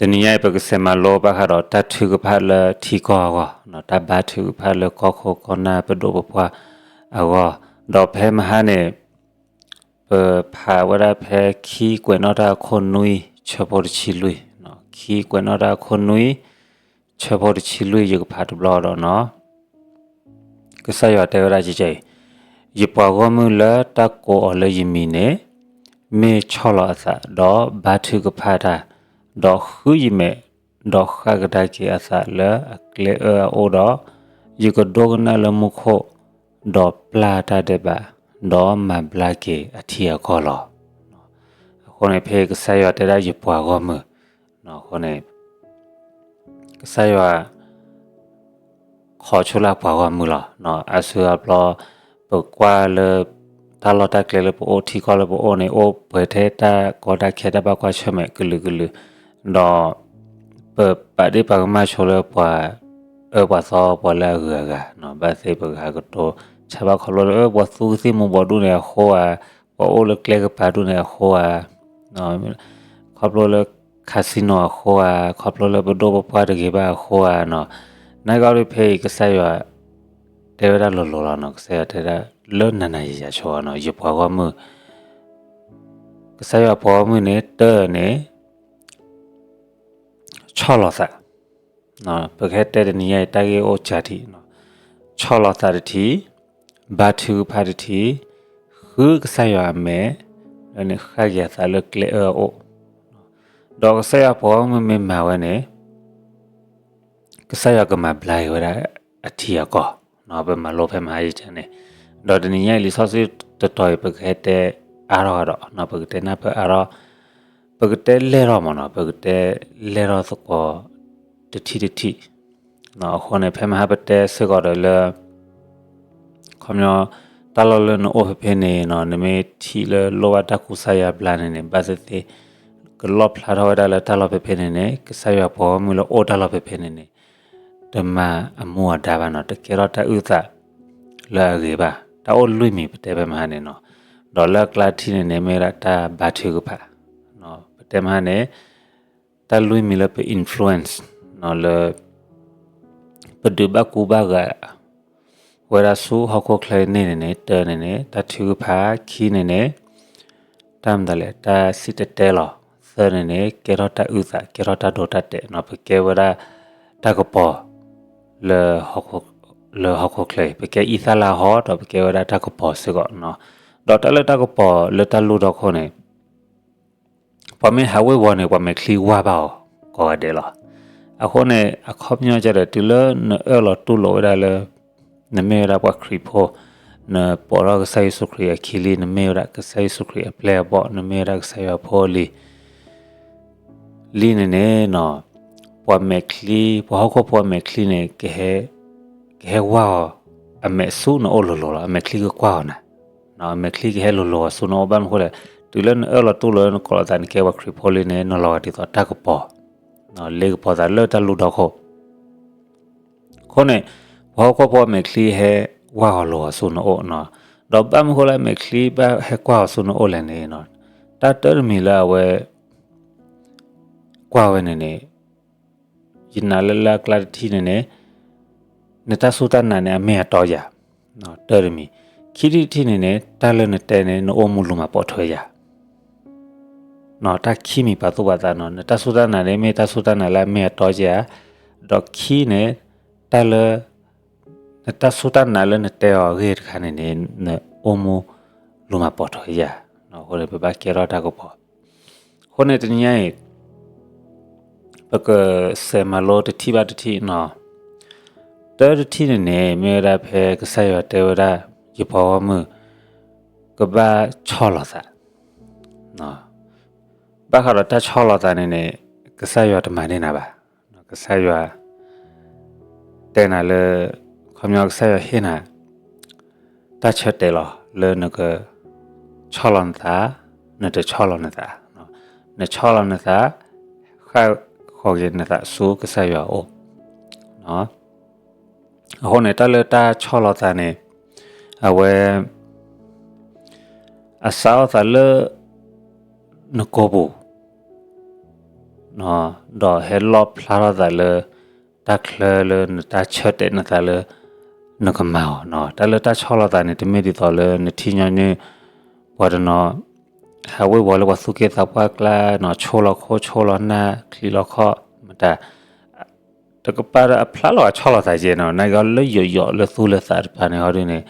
တနံၤညါအံၤ ပကစးမၤလိဘၣ်ဃးဒီးတၢ်ထုကဖၣ်လၢထံကီၢ်အဂီၢ်, တၢ်ဘါထုကဖၣ်လၢကီၢ်ခိၣ်ကီၢ်နၢ်ပဒိၣ်ပပှၢ်အဂီၢ်, ဒီးဖဲမဟါန့ၣ် ပဖးဝဲဒၣ်ဖဲခံကွဲးနီၣ်တၢ်အခိၣ်နွံ ဆၢဖိတဆံလွံၢ်, ခံကွဲးနီၣ်တၢ်အခိၣ်နွံ ဆၢဖိတဆံလွံၢ် ယကဖးတဘျီဒီးနီၤ ကစၢ်ယွၤတဲဝဲဒၣ်ကဲအံၤ, ယပှၤဂီၢ်မုၢ်လၢတၢ်ကိးအီၤလၢယမံၤန့ၣ် မ့ၢ်ဆီၣ်လီၤအသး ဒီးဘါထုကဖၣ်တၢ်, ဒီးဃုယမဲာ်, ဒီးဃၣ်ကဒါက့ၤအသးလၢအကျဲအၢအအိၣ်ဒီး, ယကဒိကနၣ်လၢမူခိၣ်, ဒီးပျၢ်တၢ်ဒဲးဘး, ဒီးမၤဘျါက့ၤအထံအကီၢ်လီၤ. အဃိန့ၣ် ဖဲကစၢ်ယွၤတဲဒၣ်ယပှၤဂီၢ်မုၢ်, အဃိန့ၣ် ကစၢ်ယွၤ ခိးဆိလၢအပှၤဂီၢ်မုၢ်လီၤ. အါစုအါဘျီ ပကွၢ်လၢ တၢ်လီၢ်တၢ်ကျဲလၢပအိၣ် ထံကီၢ်လၢပအိၣ်န့ၣ် အိၣ်ပှဲၤထဲတၢ်ကီတၢ်ခဲ တၢ်ဘၣ်ကွၢ်ဆၢၣ်မဲာ်ကလုာ်ကလုာ်, ဒီး ပပာ်ဒ့ၣ်ပာ်ကမၣ်ဆိလၢပှၤအၢပှၤသီ ပှၤလၢအဂုၤအဂၤ, ဘၣ်သ့ၣ်ပဂၤကတိၤ ဆါဘၣ်ခီဖျိလၢ ပှၤသူကသံၣ်မူၤဘှီးဒူၣ်န့ၣ်အဃိဧါ, ပှၤအိၣ်လၢကျဲကပၤဒူၣ်န့ၣ်အဃိဧါ, ခီဖျိလၢ casino အဃိဧါ, ခီဖျိလၢပဒိၣ်ပပှၢ်တဂ့ၤဘၣ်အဃိဧါနီၤ, နကီဒုးဖဲအံၤ ကစၢ်ယွၤ တဲဝဲဒၣ်လိၤလိၤလီၤနီၤ, ကစၢ်ယွၤတဲဒၣ်လၢနၤနၤယၤယၤဆိနီၤ, ယပှၤဂီၢ်မုၢ်, ကစၢ်ယွၤပှၤဂီၢ်မုၢ်န့ၣ် တၢန့ၣ် ဆီၣ်လီၤသး, ပကဟဲတဲတနံၤညါအံၤ တၢ်ဂ့ၢ်အိၣ်ကၢထံး, ဆီၣ်လီၤသးတထံၣ်, ဘါထုကဖၣ်တထံၣ်, ဃုကစၢ်ယွၤအမဲာ်, လၢန့ၣ်ဃၣ်က့ၤအသးလၢကျဲအၢအအိၣ်, ဒီးကစၢ်ယွၤပှၤဂီၢ်မုၢ်မ့ၢ်မၤဝဲန့ၣ် ကစၢ်ယွၤကမၤဘျါက့ၤဝဲဒၣ်အထံအကီၢ်, ပမၤလိဖဲမဟါယကန့ၣ်, ဒီးတနံၤညါအံၤလံာ်စီဆှံတတီၤအံၤ ပကဟဲတဲအါထီၣ်ဒီး ပကတဲနၢ်ပၢၢ်အါထီၣ်, ပကတဲလဲၢ်ထီၣ်မးနီၤ, ပကတဲလဲၢ်ထီၣ်သကိး တထံၣ်တထံၣ်, အဃိန့ၣ် ဖဲမဟါပတဲစ့ၢ်ကီးဒီးလၢ ခီပညီ တၢ်လီၢ်လၢနအိၣ်ဖဲဖဲန့ၣ်နီၤ, နမ့ၢ်ထံၣ်လၢလိၣ်ဘၣ်တၢ်ကူစါယါဘျါန့ၣ်န့ၣ် ဘၣ်သ့ၣ်သ့ၣ် ကလီၣ်ဖျါထီၣ်ဝဲဒၣ်လၢတၢ်လီၢ်ဖဲဖဲန့ၣ်န့ၣ် ကစၢ်ယွၤပှၤဂီၢ်မုၢ်လၢအိၣ်တၢ်လီၢ်ဖဲဖဲန့ၣ်န့ၣ် တမၤအမူအဒါဘၣ်နီၤ, တကဲထီၣ်တၢ်အုၣ်သးလၢအဂ့ၤဘၣ်. တၢ်အိၣ်လွံၢ်မံၤပတဲဖဲမဟါန့ၣ်နီၤ, ဒီးလၢအကျါတထံၣ်န့ၣ်န့ၣ် မ့ၢ်ဝဲဒၣ်တၢ်ဘါထုကဖၣ်, ပတဲမဟါန့ၣ် တၢ်လွံၢ်မံၤလၢပ influence လၢ ပဒုးဘၣ်ကူဘၣ်ဂာ် ဝဲဒၣ်ဆူဟီၣ်ခိၣ်ချၢအံၤန့ၣ်န့ၣ်န့ၣ် တၢန့ၣ်န့ၣ် တၢ်ထုကဖၣ်, ခံန့ၣ်န့ၣ် တၢ်မတၤလဲၣ် တၢ်စံၣ်တဲၤတဲလီၤ, သၢန့ၣ်န့ၣ် ကဲထီၣ်တၢ်အုၣ်သး ကဲထီၣ်တၢ်ဒိတၢ်တဲာ်နီၤ, ပကဲဝဲဒၣ်တၢ်ကပီၤ လၢ လၢဟီၣ်ခိၣ်ချၢအံၤ ပကဲအံသၣ်လါဟီ ဒီးပကဲဝဲဒၣ်တၢ်ကပီၤစ့ၢ်ကီးနီၤ, ဒီးတၢ်လၢတၢ်ကပီၤလၢတၢ်လူၢ်ဒီခိၣ်န့ၣ် ပှၤမ့ၢ်ဟးဝ့ၤဝီၤန့ၣ် ပှၤမဲာ်ချံဝၢ်ဘၣ်အီၤကိးဂၤဒဲးလီၤ. အဃိန့ၣ် အခီပညီကဒီး တုၤလၢနအၢၣ်လီၤတူၢ်လိာ်ဝဲဒၣ်လၢ နမ့ၢ်ဝဲဒၣ်ပှၤခရံာ်ဖိ, နပိာ်ထီၣ်ကစၢ်ယ့ၣ်ၡူးခရံာ်အခံလံ, နမ့ၢ်ဝဲဒၣ်ကစၢ်ယ့ၣ်ၡူးခရံာ်အပျဲၢ်အဘီၣ်, နမ့ၢ်ဝဲဒၣ်ကစၢ်ယွၤအဖိအလံၤ လံန့ၣ်န့ၣ် ပှၤမဲာ်ချံ, ပှၤဟီၣ်ခိၣ်ဖိအမဲာ်ချံန့ၣ် ကဟဲဝၢ်အီၤ အမဲာ်ဆူနအိၣ်လိၤလိၤလီၤ. အမဲာ်ချံကကွၢ်အီၤနၤ, အမဲာ်ချံကဟဲလိၤလိၤအီၤဆူနအိၣ်, ဘၣ်မနုၤအဃိလဲၣ်, တုၤလၢနအၢၣ်လီၤတူၢ်လိာ်လၢနကိးလီၤသး နကဲပှၤခရံာ်ဖိလံန့ၣ် နလီၤဂာ်ဒ်သိးတၢ်ကပီၤ, လ့ကပီၤသးလၢတၢ်လူၢ်ဒီခိၣ် အဃိန့ၣ် ပှၤဟီၣ်ခိၣ်ဖိအမဲာ်ချံဟဲဝၢ်အီၤလိၤအီၤဆူနအိၣ်နီၤ, ဒီးဘၣ်မနုၤအဃိလၢအမဲာ်ချံဘၣ်ဟဲကွၢ်အီၤဆူနအိၣ်လဲၣ်န့ၣ်, တၢ်တၢတမံၤလၢအဝဲ ကွၢ်ဝဲန့ၣ်န့ၣ် ယနာ်လၢလၢအကျါတထံၣ်န့ၣ်န့ၣ် နတၢ်စူၢ်တၢ်နာ်န့ၣ် အမ့ၢ်အတီဧါ, တၢတမံၤ, ခံထံၣ်တထံၣ်န့ၣ်န့ၣ် တၢ်လၢနတဲန့ၣ် နအိၣ်မူလူၤမၤပိာ်ထွဲဧါ တၢ်ခံမံၤပာ်သူၣ်ပာ်သးနီၤ, နတၢ်စူၢ်တၢ်နာ်န့ၣ် မ့ၢ်တၢ်စူၢ်တၢ်နာ်လၢအမ့ၢ်အတီဧါ, ဒီးခံန့ၣ် တၢ်လၢ နတၢ်စူၢ်တၢ်နာ်လၢနတဲအီၤအဂ့ၢ်တခါန့ၣ်န့ၣ် နအိၣ်မူလူၤမၤပိာ်ထွဲဧါ, အဃိန့ၣ် ပဘၣ်ကဲထီၣ်တၢ်ကပီၤ, အဃိန့ၣ်တနံၤညါအံၤ ပကစးမၤလိတထံၣ်ဘၣ်တထံၣ်နီၤ, တၢတထံၣ်န့ၣ်န့ၣ် မ့ၢ်ဝဲဒၣ်ဖဲကစၢ်ယွၤတဲဝဲဒၣ် ယပှၤဂီၢ်မုၢ် ကဘၣ်ဆီၣ်လီၤသး ဘၣ်ဃးဒီးတၢ်ဆီၣ်လီၤသးန့ၣ်န့ၣ် ကစၢ်ယွၤတမၤန့ၢ်နၤဘၣ်. ကစၢ်ယွၤ တဲနၤလၢ ခီပညီကစၢ်ယွၤဟ့ၣ်နၤ တၢ်ဆၢတဲာ်လီၤ လၢနက ဆီၣ်လီၤနသး, နတဆီၣ်လီၤနသး, နဆီၣ်လီၤနသး ဃၣ်ဃီၤက့ၤနသးဆူကစၢ်ယွၤအအိၣ် အဃိန့ၣ် တၢ်လၢတၢ်ဆီၣ်လီၤသးန့ၣ် အဝဲ အစးထီၣ်သးလၢ နကိာ်ပူၤ ဒီးဟဲလီၣ်ဖျါထီၣ်သးလၢ တၢ်ချၢလၢနတၢ်ဆၢတဲာ်နသးလၢ နကမၤအီၤ. တၢ်လၢတၢ်ဆီၣ်လီၤသးန့ၣ် တမ့ၢ်ဒ်သိးလၢနထံၣ်ညီနုၢ် ပှၤတနီၤ ဟးဝ့ၤဝီၤလၢပှၤသူၣ်က့သးပှၢ်ကျါနီၤ ဆိလီၤခိၣ်ဆိလီၤနၢ် ချံးလီၤခီၣ်မတၤ တကပၤဒီးအဖျါလီၤအဆီၣ်လီၤသးကဲနီၤ နာ်က့လၢယိာ်ယိာ်လၢသူၣ်လၢသးတပၤန့ၣ်ဟီဒုန့ၣ်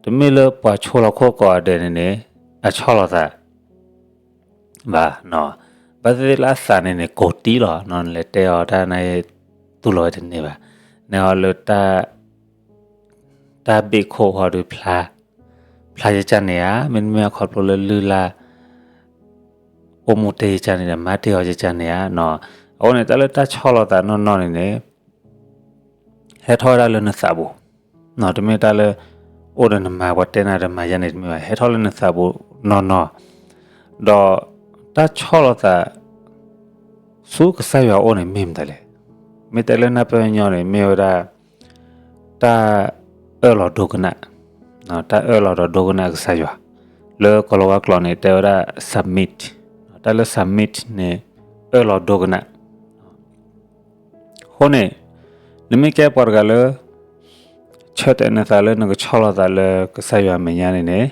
တမ့ၢ်လၢပှၤဆိလီၤခိၣ်ကိးဂၤဒဲးန့ၣ်န့ၣ် အဆီၣ်လီၤသး ဘၣ်, ဘၣ်သ့ၣ်သ့ၣ်လၢအသးန့ၣ်န့ၣ် ကိးတံၢ်လီၤနီၤ နလဲၤတဲအီၤတၢ်နၢ်ဟ့ၣ် တူၢ်လိာ်ဝဲတန့ၢ်ဘၣ်. နဟီလၢ တၢ်ဘ့ၣ်ခိၣ်ဟီဒုးဖျါ, ဖျါယကၢ်န့ၣ်ဧါ, မ့တမ့ၢ်အခီဖျိလၢလုၢ်လၢ် အိၣ်မူတ့ၢ်ယကၢ်န့ၣ်ဒီး မၤတ့ၢ်အီၤယကၢ်န့ၣ်ဧါနီၤ. အဃိန့ၣ် တၢ်လၢတၢ်ဆီၣ်လီၤသးနီၢ်နီၢ်န့ၣ်န့ၣ် ဟဲထီၣ်ဝဲဒၣ်လၢနသးပူၤ, တမ့ၢ်တၢ်လၢ အိၣ်ဒီးနမၤပှၤတဲနၤဒီးမၤယၤန့ၣ်တမ့ၢ်ဘၣ်, ဟဲထီၣ်လၢနသးပူၤနီၢ်နီၢ်, ဒီးတၢ်ဆီၣ်လီၤသး ဆူကစၢ်ယွၤအအိၣ်န့ၣ်မ့ၢ်မတၤလဲၣ်. မ့ၢ်တဲလၢနၢ်ပၢၢ်ညီန့ၣ် မ့ၢ်ဝဲဒၣ် တၢ်အၢၣ်လီၤဒိကနၣ်, တၢ်အၢၣ်လီၤဒီးဒိကနၣ်ကစၢ်ယွၤ, လၢကီၤလၤဝါကျိာ်န့ၣ် တဲဝဲဒၣ် submit, တၢ်လၢ submit န့ၣ် အၢၣ်လီၤဒိကနၣ် အဃိန့ၣ် နမ့ၢ်ကဲပှၤတဂၤလၢ ဆၢတဲာ်နသးလၢနကဆီၣ်လီၤသးလၢကစၢ်ယွၤအမဲာ်ညါန့ၣ်န့ၣ်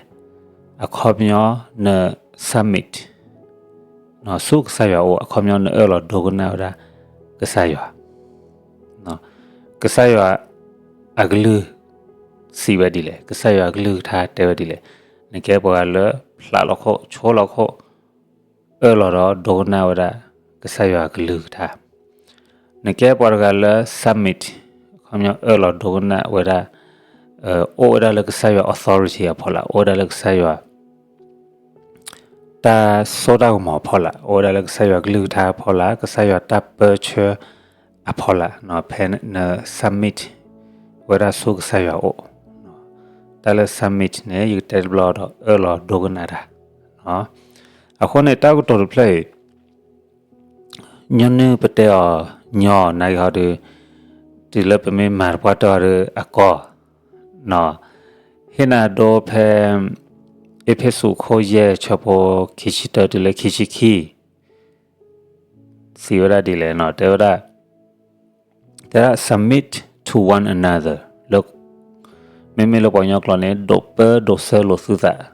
အခီပညီန submit ဆူကစၢ်ယွၤအအိၣ်, အခီပညီနအၢၣ်လီၤဒိကနၣ်ဝဲဒၣ်ကစၢ်ယွၤ, ကစၢ်ယွၤအကလုၢ်စံးဝဲဒ်လဲၣ်, ကစၢ်ယွၤအကလုၢ်ကထါတဲဝဲဒ်လဲၣ်. နကဲပှၤဂၤလၢဖျးလီၤခိၣ်, ဆိလီၤခိၣ်, အၢၣ်လီၤဒီးဒိကနၣ်ဝဲဒၣ် ကစၢ်ယွၤအကလုၢ်ကထါ, နကဲပှၤတဂၤလၢ submit, အခီပညီအၢၣ်လီၤဒိကနၣ်ဝဲဒၣ်, အိၣ်ဝဲဒၣ်လၢကစၢ်ယွၤ authority အဖီလာ်, အိၣ်ဝဲဒၣ်လၢကစၢ်ယွၤ တၢ်စိတၢ်ကမီၤအဖီလာ်, အိၣ်ဝဲဒၣ်လၢကစၢ်ယွၤကလုၢ်ကထါအဖီလာ်, ကစၢ်ယွၤတၢ်ပၢဆှၢအဖီလာ်, ဖဲန submit ဝဲဒၣ်ဆူကစၢ်ယွၤအအိၣ်, တၢ်လၢ submit န့ၣ် ယကတဲတဘျီဒီး အၢၣ်လီၤဒိကနၣ်တၢ်, အဃိန့ၣ် တၢ်ကတိၤတဖျၢၣ်အံၤ ညီနုၢ်ပတဲအီၤညီနၤက့ၤဟီဒီး, တုၤလၢပမ့ၢ်မၤတပှၢ်တၢၢ်အီၤဒီးအကီၢ်, ဟ့ၣ်နၤဒိဖဲ အ့းဖ့းစူးခိၣ်ယဲၢ်ဆၢဖိခံဆံတၢတုၤလၢခံဆံခံ စံးဝဲဒၣ်ဒ်လဲၣ်နီၤ, တဲဝဲဒၣ်, တဲဒၣ် submit to one another လၢ မ့မ့ၢ်လၢပှၤကညီကျိာ်န့ၣ် ဒိးပၢဒိးဆှၢလိာ်သုသး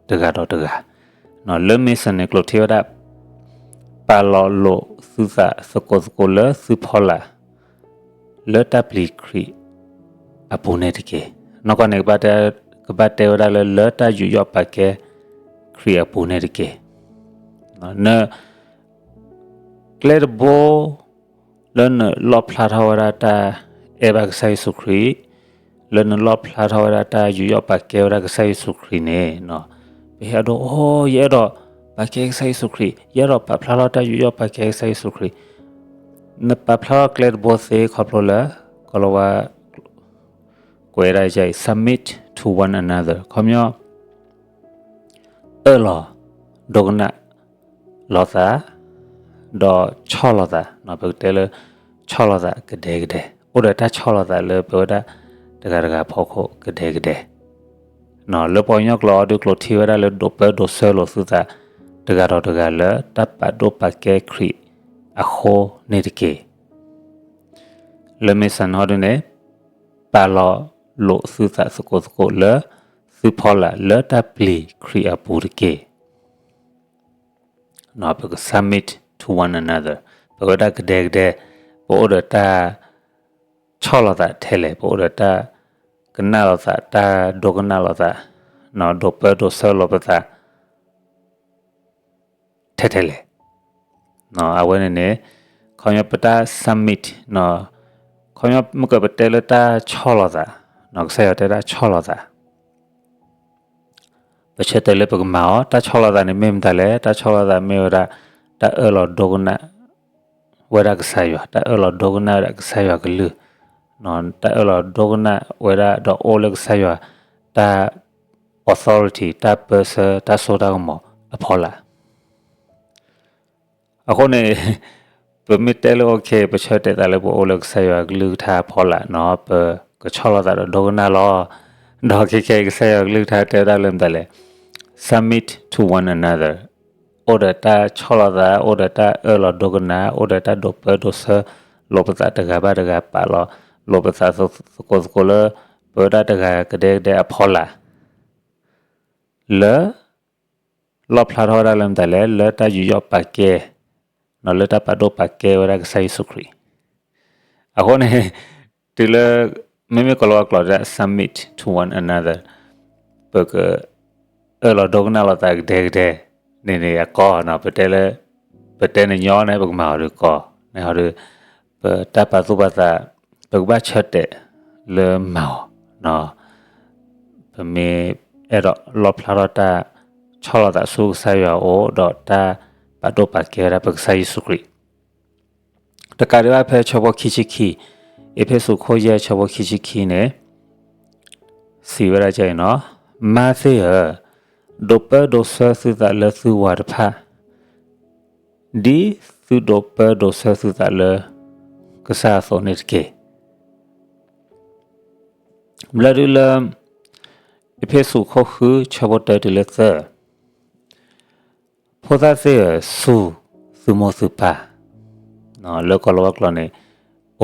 တဂၤဒီးတဂၤ, လၢ Mason န့ၣ် ကျိာ်ထံဝဲဒၣ် ပာ်လီၤလိာ်သုသးသကိးသကိးလၢသုဖီလာ် လၢတၢ်ပျံၤခရံာ်အပူၤန့ၣ်တက့ၢ်. နီၢ်ကီၢ်န့ၣ် ကဘၣ်တဲဝဲဒၣ်လၢ လၢတၢ်ယူးယီၣ်ပာ်ကဲခရံာ်အပူၤန့ၣ်တက့ၢ်. န ကျဲတဘိ လၢနလီၣ်ဖျါထီၣ်ဝဲဒၣ်တၢ်အဲၣ်ဘၣ်ကစၢ်ယ့ၣ်ၡူးခရံာ်, လၢနလီၣ်ဖျါထီၣ်ဝဲဒၣ်တၢ်ယူးယီၣ်ပာ်ကဲဝဲဒၣ်ကစၢ်ယ့ၣ်ၡူးခရံာ်န့ၣ်, ပဟဲဒိး အိ ယအဲၣ်ဒိးပာ်ကဲကစၢ်ယ့ၣ်ၡူးခရံာ်, ယအဲၣ်ဒိးပာ်ဖျါထီၣ်တၢ်ယူးယီၣ်ပာ်ကဲကစၢ်ယ့ၣ်ၡူးခရံာ်, နပာ်ဖျါထီၣ်ကျဲတဘိသ့ခီဖျိလၢ ကီၤလၤဝါ ကွဲးဒၣ်ယဲ submit to one another ခီပညီ အၢၣ်လီၤဒိကနၣ်လိာ်သး, ဒီးဆီၣ်လီၤသး, ပကတဲလၢ ဆီၣ်လီၤသးကဒဲကဒဲ, အိၣ်ဒီးတၢ်ဆီၣ်လီၤသးလၢပဝဲဒၣ်တဂၤတဂၤအဖီခိၣ်ကဒဲကဒဲ, လၢပှၤကညီကျိာ်အီၤဒုးကျိာ်ထံဝဲဒၣ်လၢဒိးပၢဒိးဆှၢလိာ်သုသး တဂၤဒီးတဂၤလၢတၢ်ပာ်ဒိၣ်ပာ်ကဲခရံာ်အဃိန့ၣ်တက့ၢ်. လၢ Mason ဟီဒုန့ၣ် ပာ်လီၤလိာ်သုသးသကိးသကိးလၢသုဖီလာ်လၢတၢ်ပျံၤခရံာ်အပူၤတက့ၢ်. ပက submit to one another, ပဝဲဒၣ်ကဒဲကဒဲ, ပအိၣ်ဒီးတၢ်ဆီၣ်လီၤသးထဲလဲၣ်, ပအိၣ်ဒီးတၢ်ကနၣ်လိာ်သး, တၢ်ဒိကနၣ်လိာ်သး, ဒိးပၢဒိးဆှၢလိာ်ပသး ထဲထဲလဲၣ်. အဝဲန့ၣ်န့ၣ် ခီပညီပတၢ် submit, ခီပညီမ့ၢ်ကပတဲလၢတၢ်ဆီၣ်လီၤသး, ကစၢ်ယွၤတဲဒၣ်ဆီၣ်လီၤသး, ပဆၢတဲာ်လၢပကမၤအီၤ, တၢ်ဆီၣ်လီၤသးန့ၣ်မ့ၢ်မတၤလဲၣ်, တၢ်ဆီၣ်လီၤသးမ့ၢ်ဝဲဒၣ် တၢ်အၢၣ်လီၤဒိကနၣ်ဝဲဒၣ်ကစၢ်ယွၤ, တၢ်အၢၣ်လီၤဒိကနၣ်ဝဲဒၣ်ကစၢ်ယွၤကလုၢ်, တၢ်အၢၣ်လီၤဒိကနၣ်ဝဲဒၣ်ဒီးအိၣ်လၢကစၢ်ယွၤ တၢ် authority, တၢ်ပၢဆှၢ, တၢ်စိတၢ်ကမီၤအဖီလာ်. အဃိန့ၣ် ပမ့ၢ်တဲလၢ okay ပဆၢတဲာ်သးလၢပအိၣ်လၢကစၢ်ယွၤကလုၢ်ကထါအဖီလာ်နီၤ, ပကဆီၣ်လီၤသးဒီးဒိကနၣ်လီၤ. ဒီးခဲခဲအံၤ ကစၢ်ယွၤကလုၢ်ကထါတဲဝဲဒၣ်လၢမတၤလဲၣ်, submit to one another, အိၣ်ဒီးတၢ်ဆီၣ်လီၤသး, အိၣ်ဒီးတၢ်အၢၣ်လီၤဒိကနၣ်, အိၣ်ဒီးတၢ်ဒိးပၢဒိးဆှၢ, လိာ်ပသးတဂၤဘၣ်တဂၤပာ်လီၤ, လိာ်ပသးသကိးသကိးလၢ ပဝဲဒၣ်တဂၤကဒဲကဒဲအဖီလာ် လၢ လီၣ်ဖျါထီၣ်ဝဲဒၣ်လၢမတၤလဲၣ်, လၢတၢ်ယူးယီၣ်ပာ်ကဲ, လၢတၢ်ပာ်ဒိၣ်ပာ်ကဲဝဲဒၣ်ကစၢ်ယ့ၣ်ၡူးခရံာ်. အဃိန့ၣ် တုၤလၢ မ့မ့ၢ်ကိၤလၤဝါကျိာ်ဒၣ် submit to one another, ပက အၢၣ်လီၤဒိကနၣ်လိာ်သးကဒဲကဒဲ, န့ၣ်န့ၣ်အကီ, ပတဲလၢ ပတဲနညီန့ၣ် ပကမၤအီၤဒီးကီ, န့ၣ်ဟီဒီး ပတၢ်ပာ်သူၣ်ပာ်သး ပကဘၣ်ဆၢတဲာ်လၢမၤအီၤ, ပမ့ၢ်အဲၣ်ဒိးလီၣ်ဖျါထီၣ်တၢ်ဆီၣ်လီၤသးဆူကစၢ်ယွၤအအိၣ် ဒီးတၢ်ပာ်ဒိၣ်ပာ်ကဲဝဲဒၣ်ပကစၢ်ယ့ၣ်ၡူးခရံာ် တကးဒံးဘၣ်ဖဲဆၢဖိခံဆံခံ, အ့းဖ့းစူးခိၣ်ယဲၢ်ဆၢဖိခံဆံခံန့ၣ် စံးဝဲဒၣ်ဒ်အံၤနီၤ, မါသ့ၣ်ဧၢ, ဒိးပၢဒိးဆှၢသုသးလၢသုဝၤတဖၣ် ဒ်သုဒိးပၢဒိးဆှၢသုသးလၢ ကစၢ်အသိးန့ၣ်တက့ၢ်. ဘျၢဒုလၢ အ့းဖ့းစူးခိၣ်ဃုဆၢဖိတၢတုၤလၢသၢ, ဖိသၣ်သ့ၣ်ဧၢ, စူၢ်သုမိၢ်သုပၢ်, လၢကိၤလၤဝါကျိာ်န့ၣ်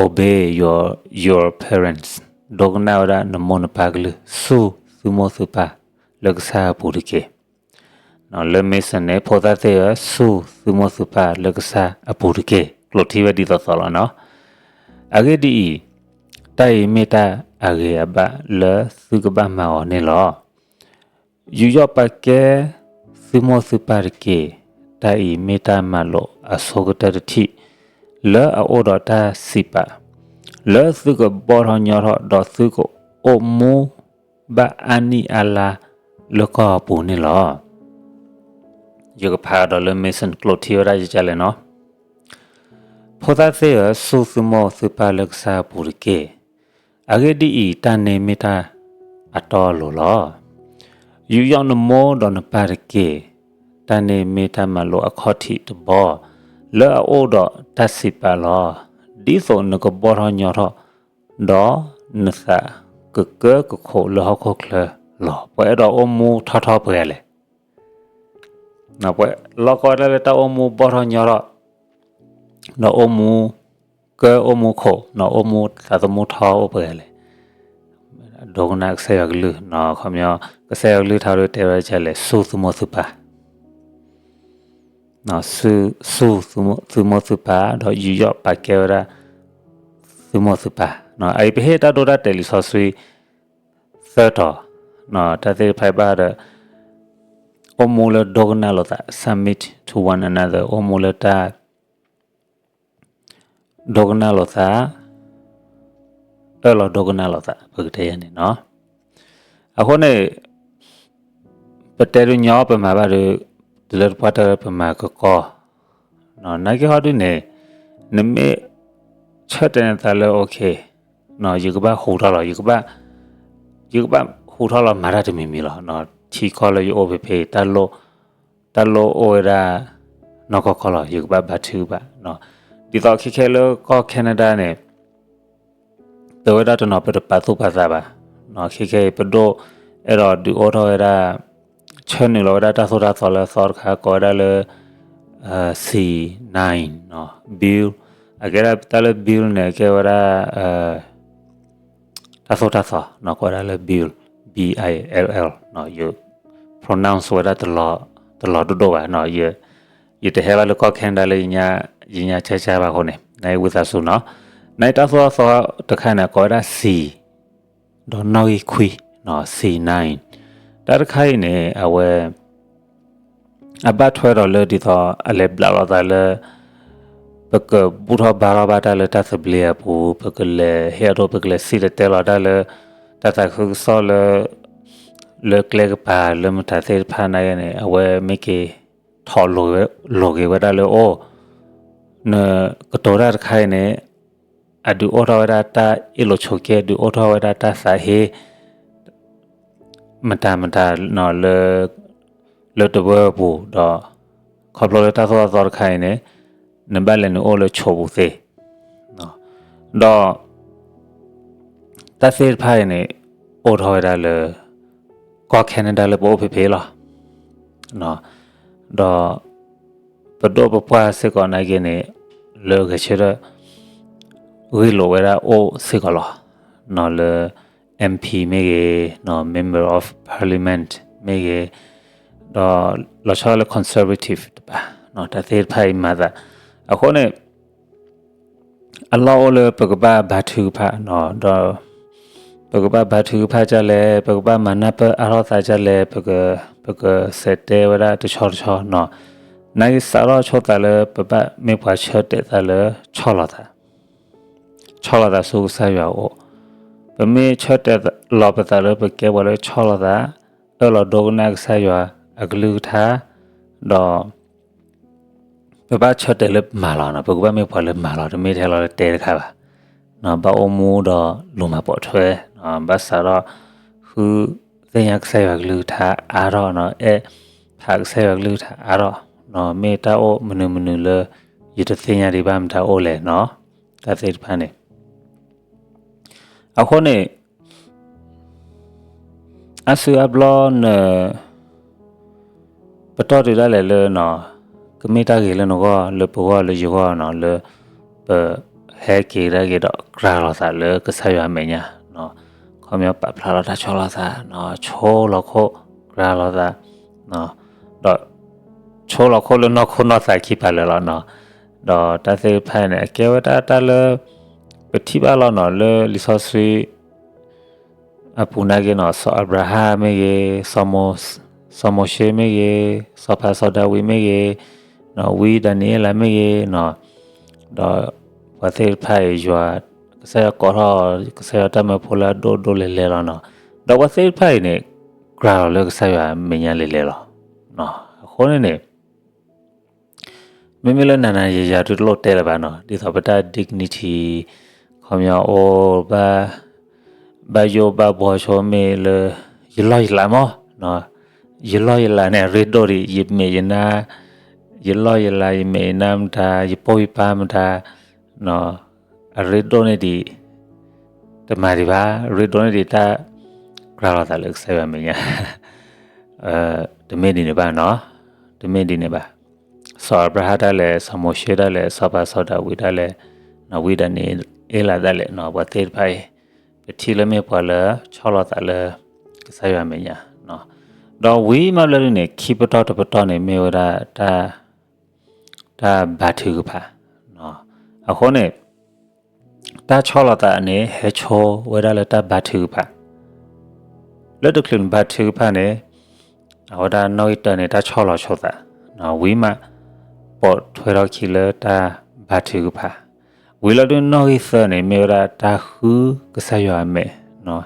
obey your, your parents, ဒိကနၣ်ဝဲဒၣ်နမိၢ်နပၢ်ကလုၢ်, စူၢ်သုမိၢ်သုပၢ်လၢကစၢ်အပူၤတက့ၢ်. လၢ Mason န့ၣ် ဖိသၣ်သ့ၣ်ဧၢ, စူၢ်သုမိၢ်သုပၢ်လၢကစၢ်အပူၤတက့ၢ်. ကျိာ်ထံဝဲဒ်သိးသိးလီၤနီၤ. အဂ့ၢ်ဒ်အံၤ, တၢ်အံၤမ့ၢ်တၢ်အဂ့ၤအဘၣ်လၢသုကဘၣ်မၤအီၤန့ၣ်လီၤ. ယူးယီၣ်ပာ်ကဲသုမိၢ်သုပၢ်တက့ၢ်. တၢ်အံၤမ့ၢ်တၢ်မၤလိာ်အဆိကတၢၢ်တထံၣ် လၢအအိၣ်ဒီးတၢ်စံးပာ်, လၢသုကဘီၣ်ထီၣ်ညီထီၣ် ဒီးသုကအိၣ်မူဘၣ်အါနံၣ်အါလါလၢကီၢ်အပူၤန့ၣ်လီၤ. ယကဖးဒီးလၢ Mason ကျိာ်ထံဝဲဒၣ်ယကလဲၣ်နီၤ. ဖိသၣ်သ့ၣ်ဧၢ, စူၢ်သုမိၢ်သုပၢ်လၢကစၢ်အပူၤတက့ၢ်. အဂ့ၢ်ဒ်အံၤ, တၢ်န့ၣ်မ့ၢ်တၢ်အတီအလိၤလီၤ. ယူးယီၣ်နမိၢ်ဒီးနပၢ်တက့ၢ်. တၢ်န့ၣ်မ့ၢ်တၢ်မၤလိာ်အခီၣ်ထံးတဘီ လၢအအိၣ်ဒီးတၢ်စံးပာ်လီၤ. ဒ်သိးနကဘီၣ်ထီၣ်ညီထီၣ်, ဒီးနသးကကၢကခိးလၢဟီၣ်ခိၣ်ချၢလီၤ. ပှၤအဲၣ်ဒိးအိၣ်မူထီထီၣ်ပှဲၤဂၤလဲၣ်. ပှၤလီၢ်ကီဝဲဒၣ်လၢတၢ်အိၣ်မူဘီၣ်ထီၣ်ညီထီၣ်, ဒီးအိၣ်မူကၢအိၣ်မူခိး, အိၣ်မူသးသမူထီအိၣ်ပှဲၤဂၤလဲၣ်. ဒိကနၣ်ကစၢ်ယွၤကလုၢ်, ခီပညီ ကစၢ်ယွၤကလုၢ်ထါဒ်တဲဝဲဒ်လဲၣ်, စူၢ်သုမိၢ်သုပၢ် စူၢ်သုမိၢ်သုပၢ် ဒီးယူးယီၣ်ပာ်ကဲဝဲဒၣ် သုမိၢ်သုပၢ်. အအံၤပဟ့ၣ်တၢ်ဒိတၢ်တဲာ်လံာ်စီဆှံ သၢတီၤ, တၢ်သ့ၣ်တဖၣ်အံၤဘၣ်ဒီး အိၣ်မူလၢဒိကနၣ်လိာ်သး submit to one another, အိၣ်မူလၢတၢ် ဒိကနၣ်လိာ်သး, အၢၣ်လီၤဒိကနၣ်လိာ်သး ပကတဲယၤန့ၣ်နီၤ. အဃိန့ၣ် ပတဲဒုးညီ ပမၤဘၣ်ဒီး တုၤလၢတပှၢ်တၢၢ်ပမၤကကီ, နာ်က့ဟီဒုန့ၣ် နမ့ၢ်ဆၢတဲာ်နသးလၢ okay, ယကဘၣ်ဟူးထီၣ်လီၤ, ယကဘၣ်ဟူးထီၣ်လီၤမၤတၢ်တမံၤမံၤလီၤ. ထံကီၢ်လၢယအိၣ်ဖဲဖဲ တၢ်လိၣ်အိၣ်ဝဲဒၣ်နီၢ်ကီၢ်ကီၢ်လီၤ, ယကဘၣ်ဘါထုကဖၣ်. ဒ်သိးခဲခဲလၢကီၢ် Canada န့ၣ် ပဝဲဒၣ်တနီၤပတပာ်သူၣ်ပာ်သးဘၣ်. ခဲခဲအံၤပဒိၣ်အဲၣ်ဒိးဒုးအိၣ်ထီၣ်ဝဲဒၣ် ဆၢနုာ်လီၤဝဲဒၣ်တၢ်သိၣ်တၢ်သီလၢအသီတခါ ကိးဝဲဒၣ်လၢ C nine, bill, အကဲဒၣ်တၢ်လၢ bill န့ၣ် ကဲဝဲဒၣ် တၢ်သိၣ်တၢ်သီ ကိးဝဲဒၣ်လၢ bill, B I L L, ယ pronounce ဝဲဒၣ် တလီၤဒိၣ်ဒိၣ်ဘၣ်, ယတဟဲဘၣ်လၢကီၢ် Canada လၢယညါကၢ်ကၢ်ဘၣ်အဃိန့ၣ် နဝံသးစူၤနီၤ. နတၢ်သိၣ်တၢ်သီတခါန့ၣ် ကိးဝဲဒၣ် C ဒီးနီၣ်ဂံၢ်ခွံ, C nine. တၢ်တခါအံၤန့ၣ် အဝဲ အဘၣ်ထွဲဒီးလၢဒ်သိး အလဲၤဘျးလိာ်သးလၢ ပကဘူၣ်ထီၣ်ဘါထီၣ်ဘၣ်တၢ်လၢတၢ်သဘျ့အပူၤ, ပကလဲၤဟ့ၣ်အဒိ ပကလဲၤစံၣ်တဲၤတဲလီၤတၢ်လၢ တၢ်သးခုကစီၣ်လၢ လၢကျဲကပၤလၢမတၤသ့ၣ်တဖၣ်နာ်က့န့ၣ် အဝဲမ့ၢ်က့ၤထီၣ်လိာ်က့ၤဝဲဒၣ်လၢအိၣ် နကတိၤတၢ်တခါအံၤန့ၣ် အဒုးအိၣ်ထီၣ်ဝဲဒၣ်တၢ်အ့ၣ်လိာ်ဆိးက့, ဒုးအိၣ်ထီၣ်ဝဲဒၣ်တၢ်သးဟ့ မတၤမတၤ လၢတဝၢအပူၤဒီး ခီဖျိလၢတၢ်သိၣ်တၢ်သီတခါအံၤန့ၣ် နဘၣ်လဲၤနုာ်အိၣ်လၢဆိးပူၤသ့ ဒီး တၢ်သ့ၣ်တဖၣ်အံၤန့ၣ် အိၣ်ထီၣ်ဝဲဒၣ်လၢ ကီၢ် Canada လၢပအိၣ်ဖဲဖဲလီၤ. ဒီး ပဒိၣ်ပပှၢ်စ့ၢ်ကီးနာ်က့န့ၣ် လၢဂဲၤဆၢထၢၣ် ဂ့ၢ်လိာ်ဝဲဒၣ်အိၣ်စ့ၢ်ကီးလီၤ. နီၢ်လၢ M P မ့ၢ်ဂ့ၤ, နီၢ် Member of Parliament မ့ၢ်ဂ့ၤ, ဒီးလီၤဆီဒၣ်လၢ Conservative တပၤ, တၢ်သ့ၣ်တဖၣ်အံၤမၤသး, အဃိန့ၣ် အလီၢ်အိၣ်လၢပကဘၣ်ဘါထုကဖၣ်, ဒီး ပကဘၣ်ဘါထုကဖၣ်ဒ်လဲၣ်, ပကဘၣ်မၤနၢ်ပၢၢ်အါထီၣ်သးဒ်လဲၣ်, ပက ပကစဲးတဲဝဲဒၣ်တဆီတဆီနီၤ, နာ်က့စးထီၣ်ဆိသးလၢပဘၣ်မ့ၢ်ပှၤဆၢတဲာ်သးလၢဆီၣ်လီၤသး, ဆီၣ်လီၤသးဆူကစၢ်ယွၤအအိၣ်, ပမ့ၢ်ဆၢတဲာ်လီၤပသးလၢပကဲပှၤလၢဆီၣ်လီၤသး, အၢၣ်လီၤဒိကနၣ်ကစၢ်ယွၤအကလုၢ်ကထါ, ဒီး ပဘၣ်ဆၢတဲာ်လၢမၤလီၤနီၤ, ပကဘၣ်မ့ၢ်ပှၤလၢမၤလီၤ, တမ့ၢ်ထဲလီၤလၢတဲတခါဘၣ်. ဘၣ်အိၣ်မူဒီးလူၤမၤပိာ်ထွဲ, ဘၣ်စးထီၣ် ဃုသ့ၣ်ညါကစၢ်ယွၤကလုၢ်ကထါအါထီၣ်နီၤ, အဲၣ်ဖးကစၢ်ယွၤကလုၢ်ကထါအါထီၣ်, မ့ၢ်တၢ်အိၣ်မနုၤမနုၤလၢ ယတသ့ၣ်ညါဒံးဘၣ်မတၤအိၣ်လဲၣ်နီၤ, တၢ်သ့ၣ်တဖၣ်န့ၣ် အဃိန့ၣ် အါစုအါဘျီန ပတီၢ်တုၤဒၣ်လဲာ်လၢ ကမ့ၢ်တၢ်ဂ့ၤလၢနဂီၢ် လၢပဂီၢ်လၢယဂီၢ်နီၤ လၢ ပဟဲက့ၤကဒါက့ၤဒီးကြၤလီၤသးလၢကစၢ်ယွၤအမဲာ်ညါ, ခီပညီပာ်ဖျါလီၤတၢ်ဆီၣ်လီၤသး, ဆိလီၤခိၣ်ကြၤလီၤသး, ဒီး ဆိလီၤခိၣ်လၢနီၢ်ခိနီၢ်သးခံပာ်လၢာ်လီၤနီၤ, ဒီးတၢ်သ့ၣ်တဖၣ်န့ၣ် အကဲဝဲဒၣ်တၢ်လၢ ပထံၣ်ဘၣ်လီၤနီၤ လၢလံာ်စီဆှံ အပူၤနာ်က့နီၤ စီၤအၤဘြၤဟၣ်မ့ၢ်ဂ့ၤ, စီၤမိၤၡ့မ့ၢ်ဂ့ၤ, စီၤပၤစီၤဒၤဝံးမ့ၢ်ဂ့ၤ, ဝံဒၤနံးယ့လးမ့ၢ်ဂ့ၤ, ဒီးပှၤသ့ၣ်တဖၣ်အံၤယွၤ ကစၢ်ယွၤကိးထီၣ် ကစၢ်ယွၤတၢ်မၢဖိလၢအဒိၣ်ဒိၣ်လဲၤလဲၤလီၤနီၤ, ဒီးပှၤသ့ၣ်တဖၣ်အံၤန့ၣ် ကြၤလီၤလၢကစၢ်ယွၤမဲာ်ညါလဲၤလဲၤလီၤ. အဃိန့ၣ်န့ၣ် မ့မ့ၢ်လၢနၤနၤယၤယၤဒုးတလိၣ်တဲလၢၤဘၣ်နီၤ, ဒ်သိးပတၢ် dignity ခီပညီအိၣ် ဘၣ်ယိၣ်ဘၣ်ဘှီဆိမ့ၢ်လၢ ယလီၢ်ယလၤမး, ယလီၢ်ယလၤန့ၣ် အရ့ဒိၣ်ဒံး ယမဲာ်ယနါ, ယလီၢ်ယလၤ ယမဲာ်ယနါမတၤ ယပိာ်ယပၢ်မတၤ အရ့ဒိၣ်န့ၢ်ဒံး တမၤဒံးဘၣ်, ရ့ဒိၣ်န့ၢ်ဒံးတၢ်ကြၤလီၤသးလၢကစၢ်ယွၤမဲာ်ညါ တမ့ၢ်ဒ်န့ၣ်ဘၣ်နီၤ, တမ့ၢ်ဒ်န့ၣ်ဘၣ်. စီၤအၤဘြၤဟၣ်ဒၣ်လဲာ်, စီၤမိၤၡ့ဒၣ်လဲာ်, စီၤပၤစီၤဒၤဝံးဒၣ်လဲာ်, ဝံဒၤနံးယ့လးဒၣ်လဲာ်နီၤ, ပှၤသ့ၣ်တဖၣ်အံၤ ပထံၣ်လၢမ့ၢ်ပှၤလၢဆီၣ်လီၤသးလၢ ကစၢ်ယွၤမဲာ်ညါ, ဒီးဝံၤမးဘျီဒ်န့ၣ် ခံပတီၢ်တပတီၢ်န့ၣ် မ့ၢ်ဝဲဒၣ် တၢ်ဘါထုကဖၣ်, အဃိန့ၣ် တၢ်ဆီၣ်လီၤသးန့ၣ် ဟဲဆိဝဲဒၣ်လၢတၢ်ဘါထုကဖၣ်, လၢတချုးနဘါထုကဖၣ်န့ၣ် အဝဲဒၣ်နီၣ်ဂံၢ်တၢန့ၣ် တၢ်ဆီၣ်လီၤဆိသး, ဝံၤမး ပိာ်ထွဲထီၣ်ခံလၢတၢ်ဘါထုကဖၣ်, ဝံၤလီၤဒုးနီၣ်ဂံၢ်သၢန့ၣ် မ့ၢ်ဝဲဒၣ်တၢ်ဃုကစၢ်ယွၤအမဲာ်,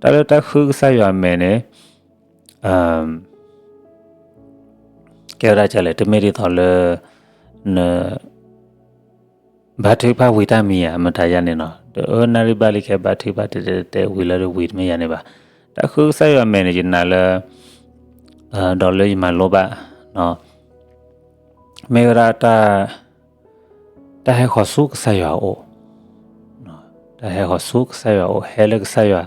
တၢ်လၢတၢ်ဃုကစၢ်ယွၤအမဲာ်န့ၣ် ကဲဝဲဒၣ်ဒ်လဲၣ်, တမ့ၢ်ဒ်သိးလၢ န ဘါထုကဖၣ်ဝံၤတၢ်မံၤဧါ မတၤယၤန့ၣ်နီၤ, တအၢနၣ်ရံၣ်ဘၣ်လံခဲ ဘါထုကဖၣ်တဲတဲတဲဝံၤလၢဝံၤတမ့ၢ်ယၤန့ၣ်ဘၣ်. တၢ်ဃုကစၢ်ယွၤအမဲာ်န့ၣ် ယနာ်လၢ ဒီးလၢယမၤလိဘၣ် မ့ၢ်ဝဲဒၣ် တၢ်ဟဲဃီၤဆူကစၢ်ယွၤအအိၣ်, တၢ်ဟဲဃီၤဆူကစၢ်ယွၤအအိၣ် ဟဲလၢကစၢ်ယွၤ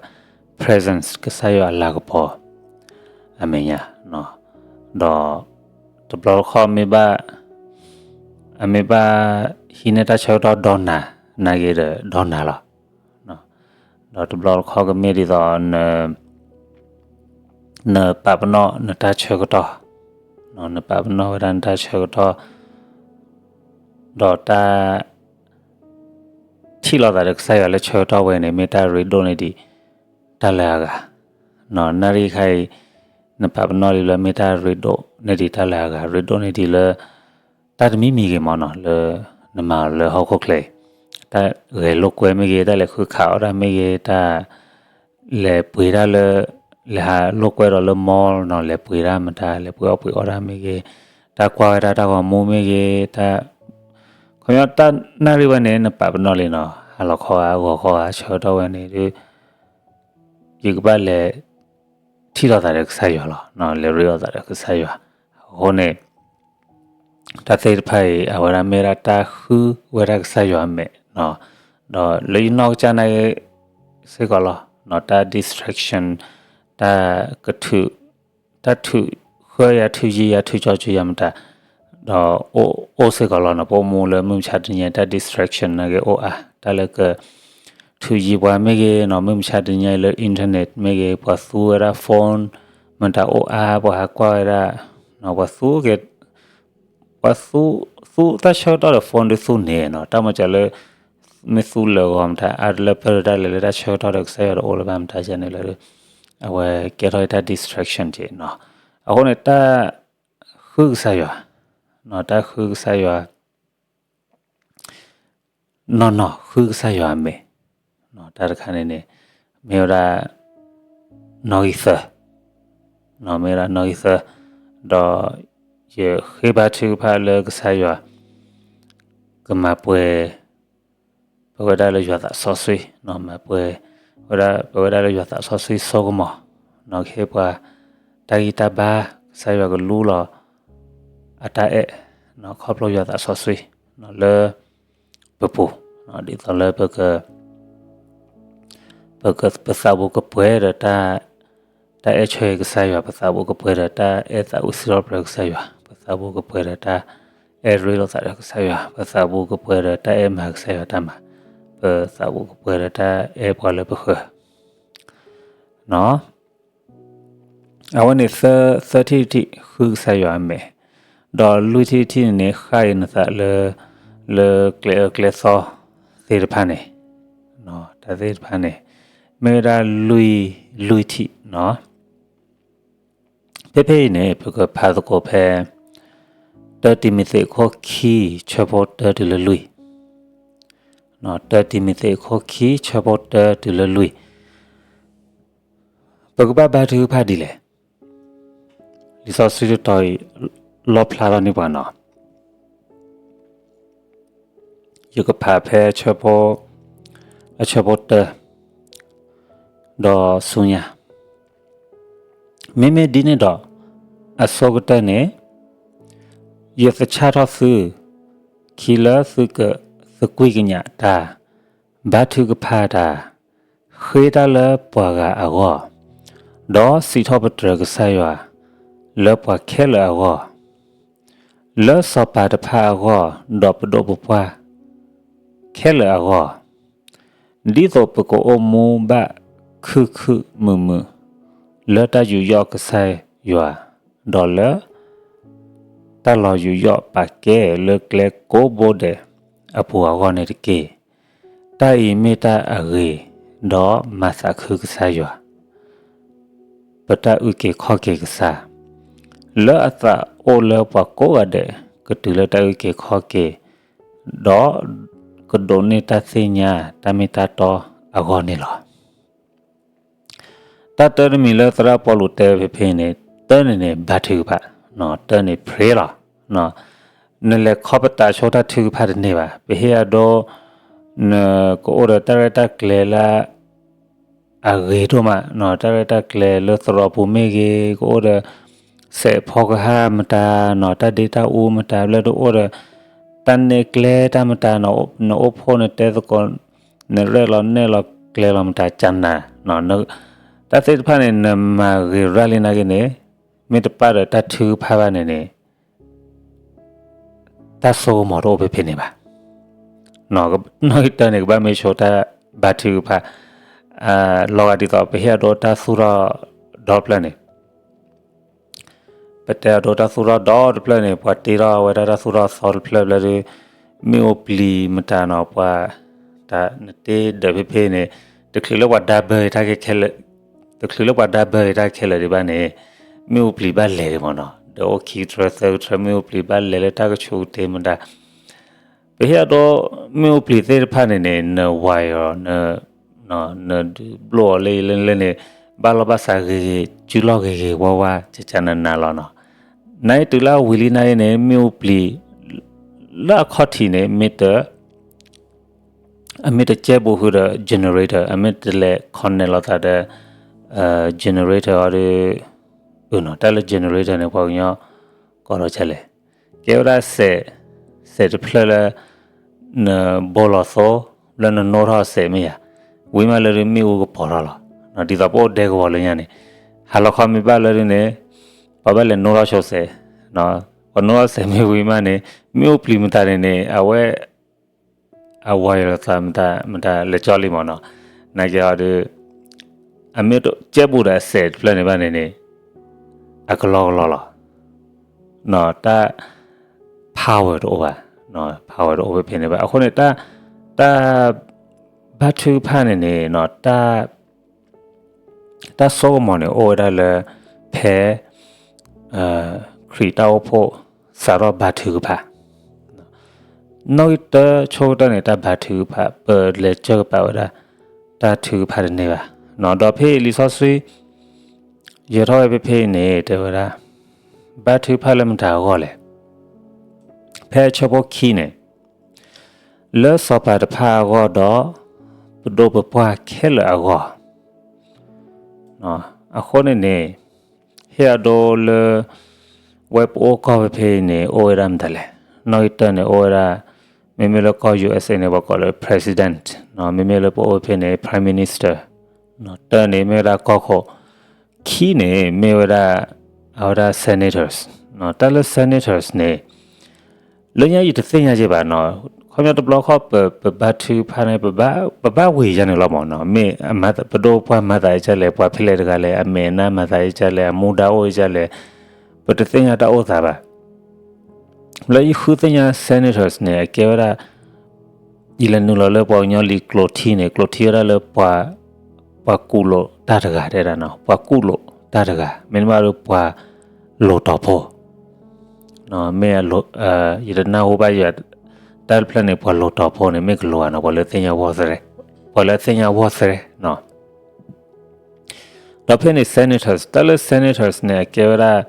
presence ကစၢ်ယွၤအလၤကပီၤ အမဲာ်ညါ, ဒီး တဘျီတခီၣ်မ့ၢ်ဘၣ် အမ့ၢ်ဘၣ် ဟံးန့ၢ်တၢ်ဆၢကတီၢ်ဒီနၤ နာ်က့ဒီးဒီနၤလီၤ. ဒီးတဘျီတခီၣ်ကမ့ၢ်ဒ်သိး နပာ်ပနီၣ်နတၢ်ဆၢကတီၢ်, နပာ်ပနီၣ်ဝဲဒၣ်နတၢ်ဆၢကတီၢ် ဒီးတၢ် ထံၣ်လိာ်သးဒီးကစၢ်ယွၤလၢဆၢကတီၢ်ဝဲန့ၣ် မ့ၢ်တၢ်ရ့ဒိၣ်န့ၢ်ဒံး တၢ်လၢအဂၤ, နၣ်ရံၣ်ခါအံၤ နပာ်ပနီၣ်လံလၢမ့ၢ်တၢ်ရ့ဒိၣ်န့ၢ်ဒံးတၢ်လၢအဂၤ ရ့ဒိၣ်န့ၢ်ဒံးလၢ တၢ်တမံၤမံၤဂ့ၤမးနီၤ လၢ နမၤလၢဟီၣ်ခိၣ်ချၢအံၤ, တၢ်ဂဲၤလိာ်ကွဲမ့ၢ်ဂ့ၤ တၢ်လဲၤဃုခးအီၣ်တၢ်မ့ၢ်ဂ့ၤ တၢ် လဲၤပှ့ၤတၢ်လၢ လဲၤဟးလိာ်ကွဲဒီးလၢ mall နီၤ လဲၤပှ့ၤတၢ်မတၤ လဲၤပှ့ၤအီၣ်ပှ့ၤအီတၢ်မ့ၢ်ဂ့ၤ, တၢ်ကွၢ်ဝဲဒၣ်တၢ်ဂီၤမူမ့ၢ်ဂ့ၤ, တၢ် ခီပညီတၢ်နၣ်ရံၣ်ဝဲန့ၣ် နပာ်ပနီၣ်လံနီၤ ဟါလီၤခီဧါ ဂီၤခီဧါ ဆၢကတီၢ်ဝဲန့ၣ်ဒီး ယကဘၣ်လဲၤ ထံၣ်လိာ်သးဒီးကစၢ်ယွၤလီၤ လဲၤရ့လိာ်သးဒီးကစၢ်ယွၤ, အဃိန့ၣ် တၢ်သ့ၣ်တဖၣ်အံၤ အဝဲဒၣ်မ့ၢ်ဒၣ်တၢ်ဃုဝဲဒၣ်ကစၢ်ယွၤအမဲာ်, ဒီးလၢယနီၢ်ကစၢ်နာ်က့ စ့ၢ်ကီးလီၤ တၢ် distraction တၢ်ကထုး တၢ်ထုးဃၢယၤ ထုးယံၤယၤ ထုးကၠီကၠူယၤမတၤ ဒီးအိၣ်စ့ၢ်ကီးလီၤနီၤ, ပအိၣ်မူလၢမုၢ်မဆါတနံၤညါ တၢ် distraction နာ်က့အိၣ်အါ, တၢ်လၢကထုးယံၤပှၤမ့ၢ်ဂ့ၤနီၤ, မုၢ်မဆါတနံၤညါအံၤလၢ internet မ့ၢ်ဂ့ၤ, ပှၤသူဝဲဒၣ် phone မတၤအိၣ်အါ, ပှၤဟးကွၢ်ဝဲဒၣ်, ပှၤသူက့ၤ, ပှၤသူ, သူတၢ်ဆၢကတီၢ်ဒီး phone ဒုးသူန့ၣ်နီၤ, တၢ်မၤစၢၤလၢ မ့ၢ်သူလၢာ်ဂီၤမတၤ အါတလၢပၢၢ်ဒီးတၢ်လဲၤလၢတၢ်ဆၢကတီၢ်ဒီးကစၢ်ယွၤတအိၣ်လၢၤဘၣ်မတၤယၤန့ၣ်လၢ အဝဲကဲထီၣ်တၢ် distraction က့နီၤ. အဃိန့ၣ် တၢ်ဃုကစၢ်ယွၤ, တၢ်ဃုကစၢ်ယွၤ, နီၢ်နီၢ်ဃုကစၢ်ယွၤအမဲာ်, တၢ်တခါန့ၣ်န့ၣ် မ့ၢ်ဝဲဒၣ် နီၣ်ဂံၢ်သၢ, မ့ၢ်ဝဲဒၣ်နီၣ်ဂံၢ်သၢ, ဒီးယဃ့ဘါထုကဖၣ်လၢကစၢ်ယွၤ ကမၤပှဲၤ ပဝဲဒၣ်လၢယွၤသးစီဆှံ, မၤပှဲၤဝဲဒၣ် ပဝဲဒၣ်လၢယွၤသးစီဆှံစိကမီၤ, ကဟ့ၣ်ပှၤတၢ်ဂံၢ်တၢ်ဘါ, ကစၢ်ယွၤကလူလီၤ အတၢ်အဲၣ်, ခီဖျိယွၤသးစီဆှံ လၢပပူၤ, ဒ်သိးလၢ ပက, ပသးပူၤကပှဲၤဒီးတၢ်, တၢ်အဲၣ်ဆၢကစၢ်ယွၤ, ပသးပူၤကပှဲၤဒီးတၢ်အဲၣ်သးဝံၣ်စံးထီၣ်ပတြၢၤကစၢ်ယွၤ, ပသးပူၤကပှဲၤဒီးတၢ်အဲၣ်ရ့လိာ်သးဒီးကစၢ်ယွၤ, ပသးပူၤကပှဲၤဒီးတၢ်အဲၣ်မၤကစၢ်ယွၤတၢ်မၤ, ပသးပူၤကပှဲၤဒီးတၢ်အဲၣ်ပှၤလၢပဃၢၤ အဝဲန့ၣ်သၢထံၣ်တထံၣ် ဃုကစၢ်ယွၤအမဲာ်, ဒီးလွံၢ်ထံၣ်တထံၣ်န့ၣ်န့ၣ် ဃၣ်အံၤနသးလၢ, လၢကျဲအၢကျဲသီသ့ၣ်တဖၣ်န့ၣ်, တၢ်သ့ၣ်တဖၣ်န့ၣ် မ့ၢ်ဝဲဒၣ်လွံၢ်ထံၣ်နီၤ. ဖဲဖဲအံၤန့ၣ် ပကဖးသကိးဖဲ တၢတံၤမသ့းအခိၣ်ခံ ဆၢဖိတၢတုၤလၢလွံၢ်, တၢတံၤမသ့းအခိၣ်ခံ ဆၢဖိတၢတုၤလၢလွံၢ်, ပကဘၣ်ဘါထုကဖၣ်ဒ်လဲၣ်. လံာ်စီဆှံတတီၤအံၤ လီၣ်ဖျါထီၣ်န့ၢ်ပှၤနီၤ. ယကဖးဖဲအဆၢဖိ, အဆၢဖိတၢ, ဒီးဆူညါ, မ့မ့ၢ်ဒ်န့ၣ်ဒီး, အဆိကတၢၢ်န့ၣ် ယသဆၣ်ထီၣ်သု, ခံလၢသုကသကွံာ်ကညးတၢ်, ဘါထုကဖၣ်တၢ်, ဃ့တၢ်လၢပှၤဂၤအဂီၢ်, ဒီးစံးထီၣ်ပတြၢၤကစၢ်ယွၤ လၢပှၤခဲလၢာ်အဂီၢ်, လၢစီၤပၤတဖၣ်အဂီၢ်, ဒီးပဒိၣ်ပပှၢ်ခဲလၢာ်အဂီၢ်, ဒ်သိးပကအိၣ်မူဘၣ်ခုၣ်ခုၣ်မုာ်မုာ် လၢတၢ်ယူးယီၣ်ကစၢ်ယွၤ, ဒီးလၢ တၢ်လီၤယူးယီၣ်ပာ်ကဲလၢကျဲကိးဘိဒဲးအပူၤအဂီၢ်န့ၣ်တက့ၢ်. တၢ်အံၤမ့ၢ်တၢ်အဂ့ၤ, ဒီးမၤသးခုကစၢ်ယွၤ, ပတၢ်အုၣ်က့ၤခီၣ်က့ၤကစၢ်, လၢအသးအိၣ်လၢပှၤကိးဂၤဒဲး ကတုၤလၢတၢ်အုၣ်က့ၤခီၣ်က့ၤ, ဒီးကဒိးန့ၢ်တၢ်သ့ၣ်ညါတၢ်မ့ၢ်တၢ်တီအဂီၢ်န့ၣ်လီၤ. တၢ်တၢတမံၤလၢသရၣ်ပီလူးတဲဖဲဖဲန့ၣ်, တၢန့ၣ်န့ၣ် ဘါထုကဖၣ်, တၢန့ၣ် pray လီၤ. နလဲၤခီပတာ်ဆိတၢ်ထုကဖၣ်တန့ၢ်ဘၣ်. ပဟ့ၣ်အဒိ, နကအိၣ်ဒီးတၢ်ရဲၣ်တၢ်ကျဲၤလၢ အဂ့ၤဒိၣ်မး, တၢ်ရဲၣ်တၢ်ကျဲၤလၢသရိာ်ပူၤမ့ၢ်ဂ့ၤ, ကအိၣ်ဒီး စဲးဖီကဟၣ်မတၤ, တၢ်ဒ့တၢ်အူမတၤ, ဘျဲၣ်တအိၣ်ဒီး တၢ်နဲၣ်ကျဲတၢ်မတၤ, နအိၣ်ဖှိၣ်နတဲသကိး, နရဲၣ်လီၤနဲၣ်လီၤကျဲၤလီၤမတၤကနၤ, တၢ်သ့ၣ်တဖၣ်န့ၣ် နမၤဂ့ၤရၣ်လံနာ်က့န့ၣ်, မ့ၢ်တပၣ်ဒီးတၢ်ထုကဖၣ်ဘၣ်န့ၣ်န့ၣ် တၢ်စိကမီၤတအိၣ်ဖဲဖဲန့ၣ်ဘၣ်. နီၣ်ဂံၢ်တၢန့ၣ် ကဘၣ်မ့ၢ်ဆိတၢ်ဘါထုကဖၣ်, လီၤဂာ်ဒ်သိး ပဟ့ၣ်အဒိတၢ်သူၣ်ထီၣ်ဒီဖျၢၣ်န့ၣ်, ပတဲအဒိတၢ်သူၣ်ထီၣ်ဒီတဖျၢၣ်န့ၣ် ပှၤတ့ထီၣ်ဝဲဒၣ်တၢ်သူၣ်ထီၣ်သီတဖျၢၣ်ဘျဲၣ်ဒုး, မ့ၣ်အူပျံၤမတၤနီၤ ပှၤ, တၢ်နတ့ဒၢးဖဲဖဲန့ၣ်, တချုးလၢပှၤဒါဘၢတၢ်ခဲလၢာ်, တချုးလၢပှၤဒါဘၢတၢ်ခဲလၢာ်ဒံးဘၣ်န့ၣ်, မ့ၣ်အူပျံၤဘၣ်လဲၤဒံးမ့ၢ်နီၤ, ဒီးအိၣ်ခံကထၢသၢကထၢ မ့ၣ်အူပျံၤဘၣ်လဲၤလၢတၢ်ကဆူးကတ့ၢ်မတၤ ပဟ့ၣ်အဒိ မ့ၣ်အူပျံၤသ့ၣ်တဖၣ်န့ၣ်န့ၣ် နဝၤအီၤ, နဒုးဘျီၣ်အီၤလၢလၢန့ၣ်, ဘၣ်လီၢ်ဘၣ်စးဂ့ၤဂ့ၤ, စုလီၢ်ဂ့ၤဂ့ၤဝါဝါ ကကနနၤလီၤနီၤ. နအံၤတုၤလၢအဝံၤလံနာ်က့န့ၣ် မ့ၣ်အူပျံၤ လၢအခီၣ်ထံးန့ၣ် မ့ၢ်တ အမ့ၢ်တကဲဘူးဃုာ်ဒီး generator, အမ့ၢ်တလဲၤ connect လိာ်သးဒီး generator အီၤဒီး, တၢ်လၢ generator န့ၣ် ပှၤကညီကိးလီၤဒ်လဲၣ်, ကဲဝဲဒၣ်စဲး, စဲးတဖျၢၣ်လၢ နဘိလီၤသိ, လၢနနိထီၣ်စဲးမ့ၢ်ယၤ, ဝံၤမးလၢဒုးမ့ၣ်အူကပီၤထီၣ်လီၤ. ဒ်သိးပအိၣ်ဒဲကဝီၤလၢညါန့ၣ်, ဟါလီၤခီမ့ၢ်ဘၣ်လၢဒုးန့ၣ်, ပှၤဘၣ်လဲၤနိထီၣ်ဆိစဲး, ပှၤနီၣ်အီၣ်စဲးမ့ၢ်ဝံၤမးန့ၣ် မ့ၢ်အိၣ်ပျံၤမတၤန့ၣ်န့ၣ် အဝဲ အဝၤယလီၤသးမတၤမတၤလဲၤကၠီလံမ့ၢ်နီၤ, နာ်က့အီၤဒီး အမ့ၢ်ကဲဘူးဒီးအစဲးတဖျၢၣ်န့ၣ်ဘၣ်န့ၣ်န့ၣ် အကလီကလီလီၤ. တၢ် power တအိၣ်ဘၣ်, power တအိၣ်ဖဲဖဲန့ၣ်ဘၣ်. အဃိန့ၣ် တၢ် ဘါထုကဖၣ်န့ၣ်န့ၣ် တၢ်စိကမီၤန့ၣ် အိၣ်ဝဲဒၣ်လၢ ဖဲ ခရံာ်တၢ်အိၣ်ဖှိၣ် စးထီၣ်ဘါထုကဖၣ် နီၣ်ဂံၢ်တၢဆိကတၢၢ်န့ၣ် တၢ်ဘါထုကဖၣ် ပလဲၤကၢၢ်ကပၤဝဲဒၣ် တၢ်ထုကဖၣ်တန့ၢ်ဘၣ်. ဒီးဖဲလံာ်စီဆှံ ယဲၤထီၣ်ဝဲဖဲဖဲအံၤန့ၣ် တဲဝဲဒၣ် ဘါထုကဖၣ်လၢမတၤအဂီၢ်လဲၣ်. ဖဲအဆၢဖိခံန့ၣ် လၢစီၤပၤတဖၣ်အဂီၢ်ဒီး ပဒိၣ်ပပှၢ်ခဲလၢာ်အဂီၢ် အဃိန့ၣ်န့ၣ် ဟ့ၣ်အဒိလၢ ဝဲပအိၣ်ကီၢ်ဖဲဖဲအံၤန့ၣ် အိၣ်ဝဲဒၣ်မတၤလဲၣ်. နီၣ်ဂံၢ်တၢန့ၣ် အိၣ်ဝဲဒၣ် မ့မ့ၢ်လၢကီၢ် ယူအ့စ့ၣ် န့ၣ် ပှၤကိးလၢ president မ့မ့ၢ်လၢပအိၣ်ဖဲန့ၣ် prime minister, တၢန့ၣ် မ့ၢ်ဝဲဒၣ်ကီၢ်ခိၣ်, ခံန့ၣ် မ့ၢ်ဝဲဒၣ် အဝဲဒၣ် senators, တၢ်လၢ senators န့ၣ် လၢညါယတသ့ၣ်ညါက့ဘၣ်နီၤ, ခီပညီတဘျီဃီ ပဘါထုကဖၣ်န့ၣ် ပဘၣ်ဝ့ၤယါန့ၣ်လီၤမ့ၢ်နီၤ, မ့ၢ်ပဒိၣ်ပှၢ်မၤသးဒ်လဲၣ်, ပှၤဖဲလဲၣ်တဂၤလဲၣ်, အမဲာ်နါမၤသးဒ်လဲၣ်, အမူဒါအိၣ်ဒ်လဲၣ်, ပတသ့ၣ်ညါတၢ်အိၣ်သးဘၣ်. လၢယဃုသ့ၣ်ညါ senators န့ၣ် အကဲဝဲဒၣ် ယလဲၤနုာ်လီၤလၢပှၤကညီလံာ်ကျိာ်ထံန့ၣ် ကျိာ်ထံဝဲဒၣ်လၢ ပှၤကူၣ်လိာ်တၢ်တဂၤတဲဒၣ်နီၤ, ပှၤကူၣ်လိာ်တၢ်တဂၤ, မ့တမ့ၢ်ဒီးပှၤလိၣ်တီၤဖိ, မ့ၢ် ယတနၢ်ဟူဘၣ်ယၤ, တၢ်တဖျၢၣ်န့ၣ် ပှၤလိၣ်တီၤဖိန့ၣ် မ့ၢ်ကလိၤဧါနီၤ, ပှၤလၢသ့ၣ်ညါဝီၢ်သရဲ, ပှၤလၢသ့ၣ်ညါဝီၢ်သရဲနီၤ. ဒီးဖဲန့ၣ် senators, တၢ်လၢ senators န့ၣ် အကဲဝဲဒၣ်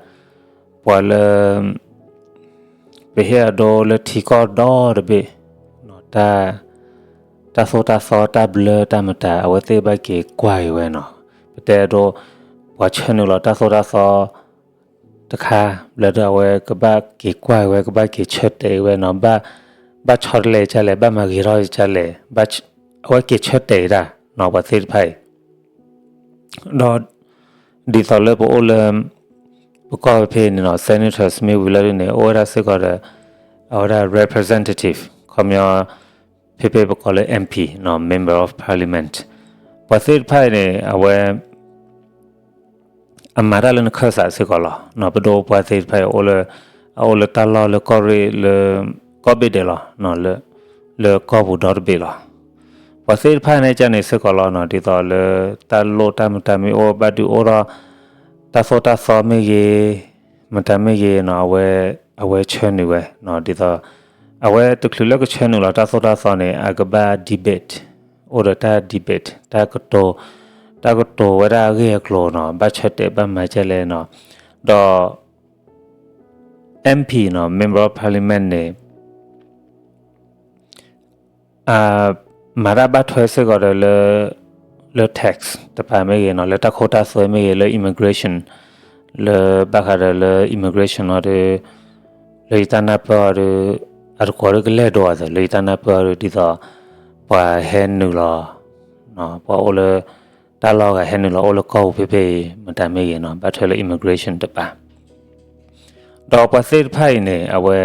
ပှၤလၢ ပဟ့ၣ်အဒိလၢထံကီၢ်ဒီတဘ့ၣ်, တၢ်သိၣ်တၢ်သီတၢ်ဘျၢတၢ်မတၤ အဝဲသ့ၣ်ဘၣ်က့ၤကွၢ်က့ၤဝဲနီၤ. ပတဲအဒိ ပှၤဆှၢနုာ်လီၤတၢ်သိၣ်တၢ်သီ တခါ ဘျၢဒၢအဝဲကဘၣ်က့ၤကွၢ်က့ၤဝဲ ကဘၣ်က့ၤဆၢတဲာ်က့ၤဝဲနီၤ, ဘၣ်ဆီတလဲကလဲၣ်, ဘၣ်မၤဂ့ၤထီၣ်ကလဲၣ်, အဝဲက့ၤဆၢတဲာ်က့ၤတၢ်နီၤ ပှၤသ့ၣ်တဖၣ်အံၤ ဒီး ဒ်သိးလၢပအိၣ်လၢ ပကီၢ်ဖဲဖဲန့ၣ်နီၤ senators မ့ၢ်ဝံၤလၢဒ်န့ၣ် အိၣ်ဝဲဒၣ်စ့ၢ်ကီးဒီး အဝဲဒၣ် representative ခီပညီ ဖဲဖဲပကိးလၢ MP နီၤ Member of Parliament ပှၤသ့ၣ်တဖၣ်အံၤန့ၣ် အဝဲ အမၤတၢ်လၢနခၢၣ်စးစ့ၢ်ကီးလီၤ. ပဒိၣ်ပပှၢ်သ့ၣ်တဖၣ်အံၤ အအိၣ်လၢတၢ်လီၢ်လၢကီၢ်ရ့ၣ်လၢ ကီၢ်ဘ့ၣ်ဒဲးလီၤ. လၢကီၢ်ပူၤဒီတဘ့ၣ်လီၤ. ပှၤသ့ၣ်တဖၣ်န့ၣ်ကန့ၣ်စ့ၢ်ကီးလီၤနီၤ, ဒ်သိးလၢတၢ်လိၣ်တၢ်မတၤမ့ၢ်အိၣ် ဘၣ်ဒုးအိၣ်ထီၣ် တၢ်သိၣ်တၢ်သီမ့ၢ်ဂ့ၤ, မတၤမ့ၢ်ဂ့ၤနီၤ, အဝဲဆှၢနုာ်ဝဲနီၤ, ဒ်သိး အဝဲတချုးလၢကဆှၢနုာ်လီၤတၢ်သိၣ်တၢ်သီန့ၣ် အကဘၣ် debate, အိၣ်ဒီးတၢ် debate, တၢ်ကတိၤ, တၢ်ကတိၤဝဲဒၣ်အဂ့ၢ်အကျိၤနီၤ, ဘၣ်ဆၢတဲာ်ဘၣ်မၤကဲလဲၣ်နီၤ, ဒီး MP နီၤ Member of Parliament န့ၣ် မၤတၢ်ဘၣ်ထွဲစ့ၢ်ကီးဒီးလၢ လၢ tax တပၤမ့ၢ်ဂ့ၤနီၤ, လၢတၢ်ခိတၢ်သွဲမ့ၢ်ဂ့ၤ, လၢ immigration, လၢဘၣ်ဃးဒီးလၢ immigration နီၤဒီး လၢယတၢ်နၢ်ပၢၢ်အီၤဒီး အတကွီၤဒီးကလဲၢ်ဒိအသိး လၢယတၢ်နၢ်ပၢၢ်အီၤဒီး ဒ်သိး ပှၤဟဲနုာ်လီၤ ပှၤအိၣ်လၢ တၢ်လီၢ်ဂၤဟဲနုာ်လီၤအိၣ်လၢကီၢ်ပူၤဖဲဖဲအံၤ မတၤမ့ၢ်ဂ့ၤနီၤ, ဘၣ်ထွဲလၢ immigration တပၤ ဒီးပှၤသ့ၣ်တဖၣ်အံၤန့ၣ် အဝဲ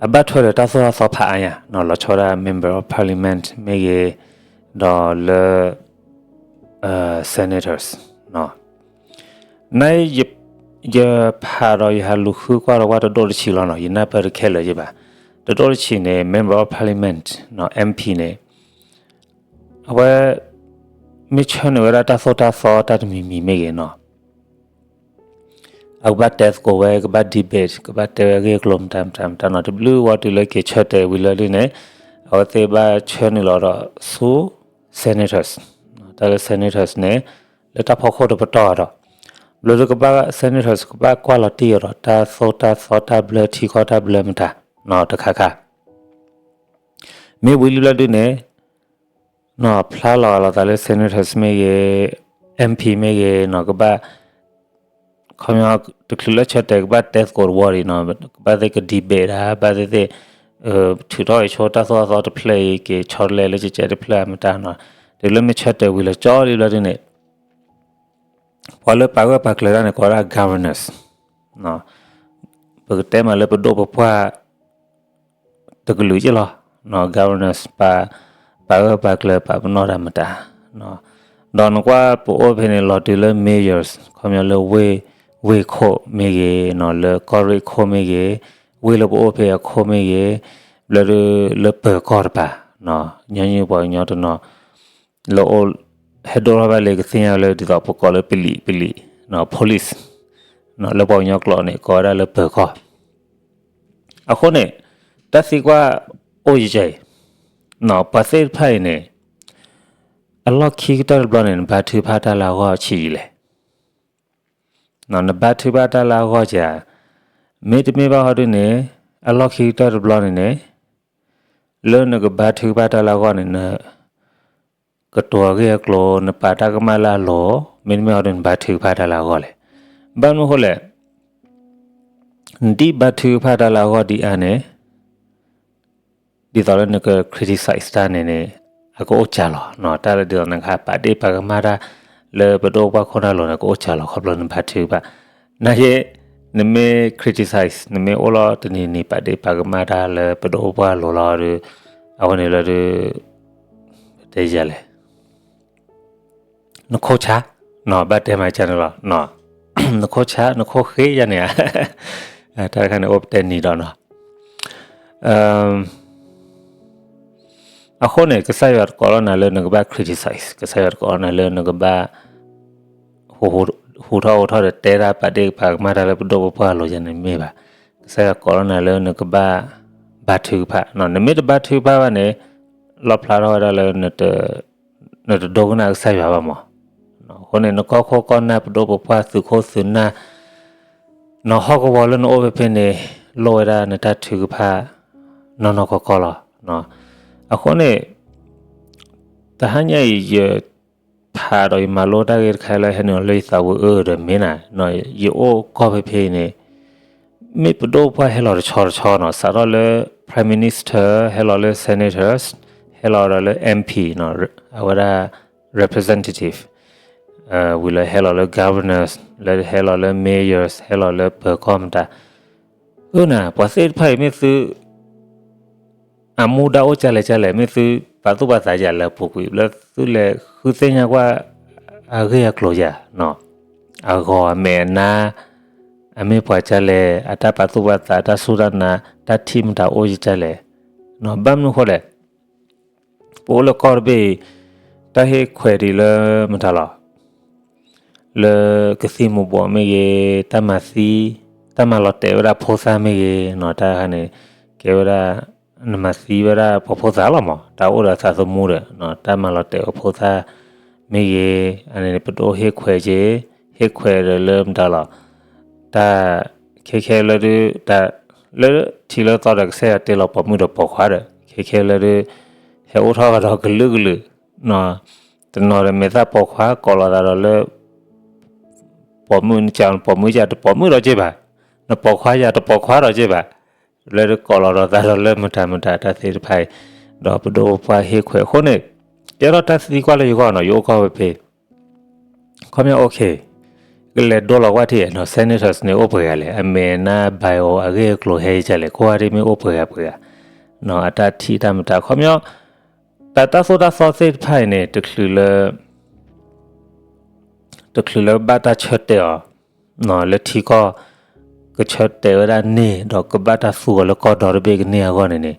အဘၣ်ထွဲဒီးတၢ်သိၣ်တၢ်သီဖးအါညါ, လီၤဆီဒၣ် Member of Parliament မ့ၢ်ဂ့ၤ, ဒီးလၢ senators န့ၣ် ယဖးဒီးယဟးလူၤဃုကွၢ်ဒီးကွၢ်တဒိၣ်တဆံးလီၤနီၤ, ယနၢ်ပၢၢ်တခဲလၢာ်ယဘၣ်, တဒိၣ်တဆံးန့ၣ် Member of Parliament နီၤ MP န့ၣ် အဝဲ မ့ၢ်ဆှၢနုာ်ဝဲဒၣ်တၢ်သိၣ်တၢ်သီတၢ်တမံၤမံၤမ့ၢ်ဂ့ၤနီၤ အကဘၣ်တဲသကိးဝဲ ကဘၣ် debate ကဘၣ်တဲဝဲအဂ့ၢ်အကျိၤမတၤမတၤမတၤနီၤ, တဘျုးဝံၤတုၤလၢက့ၤဆၢတဲာ်ဝံၤလၢဒ်န့ၣ် အဝဲသ့ၣ်ဘၣ်ဆှၢနုာ်လီၤဒီးဆူ senators, တၢ်လၢ senators န့ၣ် လၢတၢ်ဖီခိၣ်တပတီၢ်ဒီး ဘျီဒုးကဘၣ် senators ကဘၣ်ကွၢ်လီၤတံၢ်အီၤဒီး တၢ်သိၣ်တၢ်သီတၢ်ဘျၢထံကီၢ်တၢ်ဘျၢမတၤနီၤ တခါခါ မ့ၢ်ဝံၤလံဘျီဒုးန့ၣ် နီၤဖျါလီၤဂာ်လိာ်သးလၢ senators မ့ၢ်ဂ့ၤ, MP မ့ၢ်ဂ့ၤနီၤ ကဘၣ် ခီပညီ တချုးလၢဆၢတဲာ်ကဘၣ်တဲသကိးတဝီဒံးနီၤ, ကဘၣ်သ့ၣ်က debate ဒၣ် ဘၣ်သ့ၣ်သ့ၣ် ထုးထီၣ်အံၤဆိတၢ်သိၣ်တၢ်သီတဖျၢၣ်အံၤ က့ၤဆီတလဲလၢကကဲတဖျၢၣ်မတၤနီၤ, တုၤလၢမ့ၢ်ဆၢတဲာ်ဝံၤလၢကၠီလံဘျီဒုးန့ၣ် ပှၤလၢပာ်ဂၢၢ်ပာ်ကျၢၤတၢ်န့ၣ် ကိးဝဲဒၣ် governors နီၤ, ပကတဲမးလၢပဒိၣ်ပပှၢ် တကလုာ်က့လီၤ, governors ပာ်, ပာ်ဂၢၢ်ပာ်ကျၢၤ ပာ်ပနီၣ်တၢ်မတၤ, ဒီးနကွၢ်ပအိၣ်ဖဲန့ၣ် လီၤတုၤလၢ mayors ခီပညီလၢဝ့ၢ်, ဝ့ၢ်ခိၣ်မ့ၢ်ဂ့ၤ, လၢကီၢ်ရ့ၣ်ခိၣ်မ့ၢ်ဂ့ၤ, ဝ့ၢ်လၢပအိၣ်ဖဲအခိၣ်မ့ၢ်ဂ့ၤ, ဘျီဒုးလၢပၢၤကီၢ်တပၤ, ညီနုၢ်ပှၤကညီတနီၤ လၢအိၣ်, ဟဲဒိၣ်ထီၣ်ဘၣ်လၢကသ့ၣ်ညါလၢဒ်သိးပကိးလၢပလံာ်, ပလံာ်, police, လၢပှၤကညီကျိာ်န့ၣ် ကိးဝဲဒၣ်လၢပၢၤကီၢ်. အဃိန့ၣ် တၢ်သံကွၢ်အိၣ်ယဲၢ်အံၤ, ပှၤသ့ၣ်တဖၣ်အံၤန့ၣ် အလီၢ်ခံကတၢၢ်တဘျီန့ၣ် နဘါထုကဖၣ်တၢ်လၢအဂီၢ်ဆံးအံၤလဲၣ်. နဘါထုကဖၣ်တၢ်လၢအဂီၢ်ကဲ, မ့တမ့ၢ်ဘၣ်ဟီဒုန့ၣ် အလီၢ်ခံကတၢၢ်တဘျီန့ၣ်န့ၣ် လၢနကဘါထုကဖၣ်တၢ်လၢအဂီၢ်န့ၣ် နကတိၤအဂ့ၢ်အကျိၤ နပာ်တၢ်ကမၣ်လၢအလိၤ, မ့တမ့ၢ်ဟီဒုန့ၣ် နဘါထုကဖၣ်တၢ်လၢအဂီၢ်လဲၣ်. ဘၣ်မနုၤအဃိလဲၣ်, နဒ်ဘါထုကဖၣ်တၢ်လၢအဂီၢ်ဒ်အါန့ၣ် ဒ်သိးလၢနက criticize တၢ်န့ၣ်န့ၣ် အကအိၣ်စှၤလီၤ, တၢ်လၢဒ်သိးနကဟးပာ်ဒ့ၣ်ပာ်ကမၣ်တၢ် လၢပဒိၣ်ပပှၢ်ခိၣ်နၢ်လိၤန့ၣ် ကအိၣ်စှၤလီၤ ခီဖျိနဘါထုကဖၣ်, နာ်က့ နမ့ၢ် criticize နမ့ၢ်အိၣ်လီၤတနံၤနံၤ ပာ်ဒ့ၣ်ပာ်ကမၣ်တၢ်လၢပဒိၣ်ပပှၢ်လိၤလီၤဒီး အဝဲန့ၣ်လၢဒုး တဲယၤလဲၣ် နခိၣ်ဆါ, ဘၣ်တဲမၤကန့ၣ်လီၤ, နခိၣ်ဆါ နခိၣ်ဃ့ယၤန့ၣ်ဧါ, တၢ်တခါန့ၣ်အိၣ်ပတဲနံၤဒီးနီၤ, အဃိန့ၣ် ကစၢ်ယွၤတကိးလီၤနၤလၢနကဘၣ် criticize, ကစၢ်ယွၤတကိးလီၤနၤလၢနကဘၣ် ဟူးထီၣ်ဟူးထီၣ်ဒီးတဲတၢ်ပာ်ဒ့ၣ်ပာ်ကမၣ်တၢ်လၢပဒိၣ်ပပှၢ်လိၤယၤန့ၣ်မ့ၢ်ဘၣ်, ကစၢ်ယွၤကိးလီၤနၤလၢနကဘၣ် ဘါထုကဖၣ်, နမ့ၢ်တဘါထုကဖၣ်ဘၣ်န့ၣ် လီၣ်ဖျါထီၣ်ဝဲဒၣ်လၢ နတဒိကနၣ်ကစၢ်ယွၤဘၣ်မး, အဃိန့ၣ် နကီၢ်ခိၣ်ကီၢ်နၢ် ပဒိၣ်ပပှၢ် သုးခိၣ်သုးနၢ် နဟီၣ်ကဝီၤလၢနအိၣ်ဖဲဖဲန့ၣ် လိၣ်ဝဲဒၣ်နတၢ်ထုကဖၣ် နီၢ်နီၢ်ကီၢ်ကီၢ်လီၤ. အဃိန့ၣ် တဟါညါအံၤ ယဖးဒီးယမၤလိတၢ်ဂ့ၢ်တခါလၢဟဲနုာ်လၢယသးဝံၤအၢဒီးမ့ၢ်နၤ, ယအိၣ်ကီၢ်ဖဲဖဲအံၤန့ၣ် မ့ၢ်ပဒိၣ်ပပှၢ်ဟဲလီၤတဆီတဆီနီၤ, စးထီၣ်လၢ Prime Minister ဟဲလီၤလၢ Senators ဟဲလီၤဒီးလၢ MP နီၤ, အဝဲဒၣ် Representative ဝံၤလၢဟဲလီၤလၢ Governors လၢဟဲလီၤလၢ Mayors ဟဲလီၤလၢပၢၤကီၢ်မတၤ, အၢနၤ ပှၤသ့ၣ်တဖၣ်အံၤမ့ၢ်သု အမူဒါအိၣ်ကၢ်လဲၣ်ကၢ်လဲၣ် မ့ၢ်သုပာ်သူၣ်ပာ်သးယၤလၢအပူၤကွံာ် လၢသုလဲၤဃုသ့ၣ်ညါကွၢ် အဂ့ၢ်အကျိၤယၤ, အဂီၤအမဲာ်အနါ အမ့ၢ်ပှၤကၢ်လဲၣ် အတၢ်ပာ်သူၣ်ပာ်သး တၢ်စူၢ်တၢ်နာ် တၢ်ထံၣ်မတၤအိၣ်ယကၢ်လဲၣ်, ဘၣ်မနုၤဃိလဲၣ် ပအိၣ်လၢကီၢ်တဘ့ၣ်အံၤ တၢ်ဟ့ၣ်ခွဲးဒံးလၢမတၤလီၤ လၢကသံၣ်မူၤဘှီးမ့ၢ်ဂ့ၤ, တၢ်မၤသံ, တၢ်မၤလီၤတဲာ်ဝဲဒၣ်ဖိသၣ်မ့ၢ်ဂ့ၤနီၤ, တၢ်တခါန့ၣ် ကဲဝဲဒၣ် နမၤသံဝဲဒၣ်ပှၤဖိသၣ်လီၤမး, တၢ်အိၣ်ဒီးသးသမူဒီး တၢ်မၤလီၤတဲာ်ဝဲဖိသၣ်မ့ၢ်ဂ့ၤ, အန့ၣ်န့ၣ် ပဒိၣ်ဟ့ၣ်ခွဲးက့ၤ, ဟ့ၣ်ခွဲးဒီးလၢမတၤလီၤ တၢ်ခဲခဲလၢဒုး တၢ်လၢထံလၢသီဒီး ကစၢ်ယွၤတ့လီၤပိာ်မုၣ်ဒီးပိာ်ခွါဒီး ခဲခဲလၢဒုး ဟဲအိၣ်ထီၣ်ကဒီးကလုာ်ကလုာ်, တနီၤဒီးမဲာ်သၣ်ပိာ်ခွါကိးလီၤသးဒီးလၢ ပိာ်မုၣ်နက ပိာ်မုၣ်ယၤတပိာ်မုၣ်ဒီးက့ဘၣ်, နပိာ်ခွါယၤတပိာ်ခွါဒီးက့ဘၣ်, လၢဒုးကိးလီၤဒီးသးဒီးလၢမတၤမတၤတၢ်သ့ၣ်တဖၣ်အံၤ, ဒီးပဒိၣ်ပပှၢ်ဟ့ၣ်ခွဲးအဃိန့ၣ်, ကဲထီၣ်တၢ်သံကွၢ်လၢယဂီၢ်နီၤ, ယအိၣ်ကီၢ်ဖဲဖဲ ခီပညီ OK, ကလဲၤဒိလီၤကွၢ်ထံၣ်နီၤ, Senators န့ၣ်အိၣ်ပှဲၤဂၤလဲၣ်, အမဲာ်နါ bio အဂ့ၢ်အကျိၤဟဲယကလဲၣ်, ကိးဂၤဒ်မ့ၢ်အိၣ်ပှဲၤဂၤပှဲၤဂၤ, အတၢ်ထံၣ်တၢ်မတၤ ခီပညီ တၢ်တၢ်သိၣ်တၢ်သီသ့ၣ်တဖၣ်အံၤန့ၣ် တချုးလၢ တချုးလၢဘၣ်တၢ်ဆၢတဲာ်အီၤ လၢထံကီၢ် ကဆၢတဲာ်ဝဲဒၣ်န့ၢ် ဒီးကဘၣ်တၢ်သူအီၤလၢကီၢ်ဒီတဘ့ၣ်ကန့ၢ်အဂီၢ်န့ၣ်န့ၣ်,